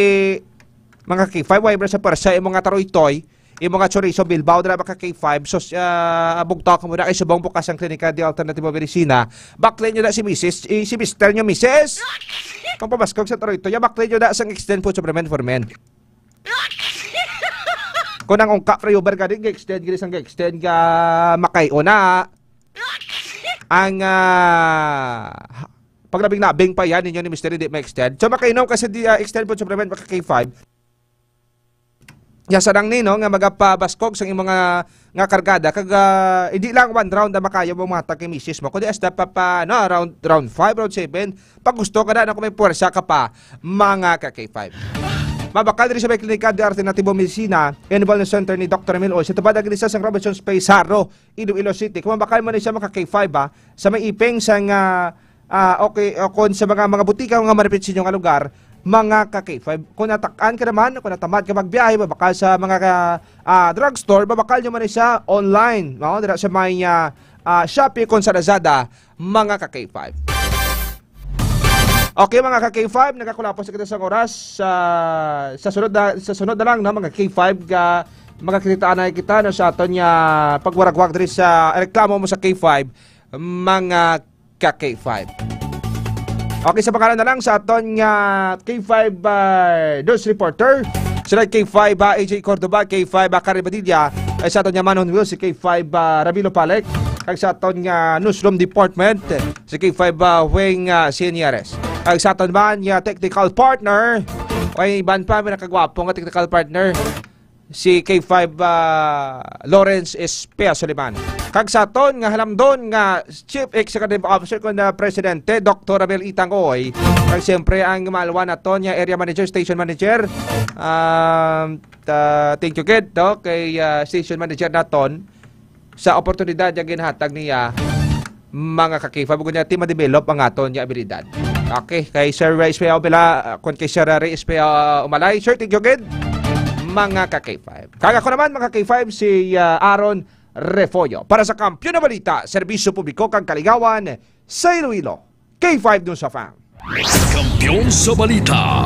mga K five, wala sa pwersa, imo nga taroy-toy, imo nga chorizo, Bilbao, dala mga K five, sus, ah, bugtaw ka muna kay subong bukas ang klinika di alternatibo medisina. Bakli nyo na si misis, eh, si mister nyo, misis. Pagpabaskog sa taroy-toy, ya, bakli nyo na sang extend food supplement for men. Kung ang ungka, pre, over ka din, ga-extend, gini sang ga-extend, ga makay una. Ang, ah, paglabing-labing pa yan, ninyo ni mister, hindi ma-extend. So, makainom kasi di, ah, extend food supplement, mga K five. Ya, sarang ni, no, nga magapabaskog sa imong nga, nga kargada, kag, ah, hindi lang one round na makaya mo matag kay misis mo, kundi hasta pa, pa, no, round, round five, round seven, pag gusto ka na, no, kung may puwersa ka pa, mga ka-K five. Mabakal diri sa may klinika di Arte Natibo Medicina and Wellness Center ni Doktor Emil Oy, sa tubad ang isa sang Robinsons Pizarro, Iloilo City. Kung mabakal mo na siya, mga ka-K five, ah, sa may iping sang, ah, ah, okay, o kung sa mga, mga butika nga malapit sa inyo nga lugar, mga ka-K five. Kung natak-an ka naman, kung natamad ka magbiyahe, mabakal sa mga ka-, ah, drugstore, mabakal nyo man siya online, no? Dira sa may, ah, ah, Shopee, kung sa Lazada, mga ka-K five. Okay, mga ka-K five, nagakulapo sa kita sang oras. Sa, sa sunod na, sa sunod na lang, no, mga K five, ka, magkakita na kita, no, sa aton nga pagwaragwag diri sa reklamo mo sa K five, mga ka-K five. Okay, sa pangalan na lang sa aton nga K five, ah, news reporter, sila K five, ah, A J Cordova, K five, ah, Karen Padilla, ay sa aton nga man on wheels, si K five, ah, Ramilo Palek, kag sa aton nga newsroom department, si K five, ah, Wing, ah, Sinieres. Kag sa aton man nga technical partner, ay iban pa, may nakagwapo nga technical partner, si K five, ah, Lawrence Espea Suliman. Kag sa aton nga halamdon nga Chief Executive Officer kun na Presidente, Doktor Abel Itang Oy. Kag siyempre ang malwa naton nga Area Manager, Station Manager. Um, ta-, thank you gid, no, kay, ah, Station Manager naton sa oportunidad nga ginhatag niya, mga ka-K five, ug niya ti ma-develop ang aton nga abilidad. Okay, kay Sir Ray Espea Obela, uh, kun kay Sir Ray Espea, uh, Umalay, Sir, thank you gid, mga ka-K five. Kag ako naman, mga ka-K five, si, uh, Aaron Refollo. Para sa Kampiyon na Balita, Serbisyo Publiko kag Kaligawan sa Iloilo, K five News F M. Kampiyon sa Balita.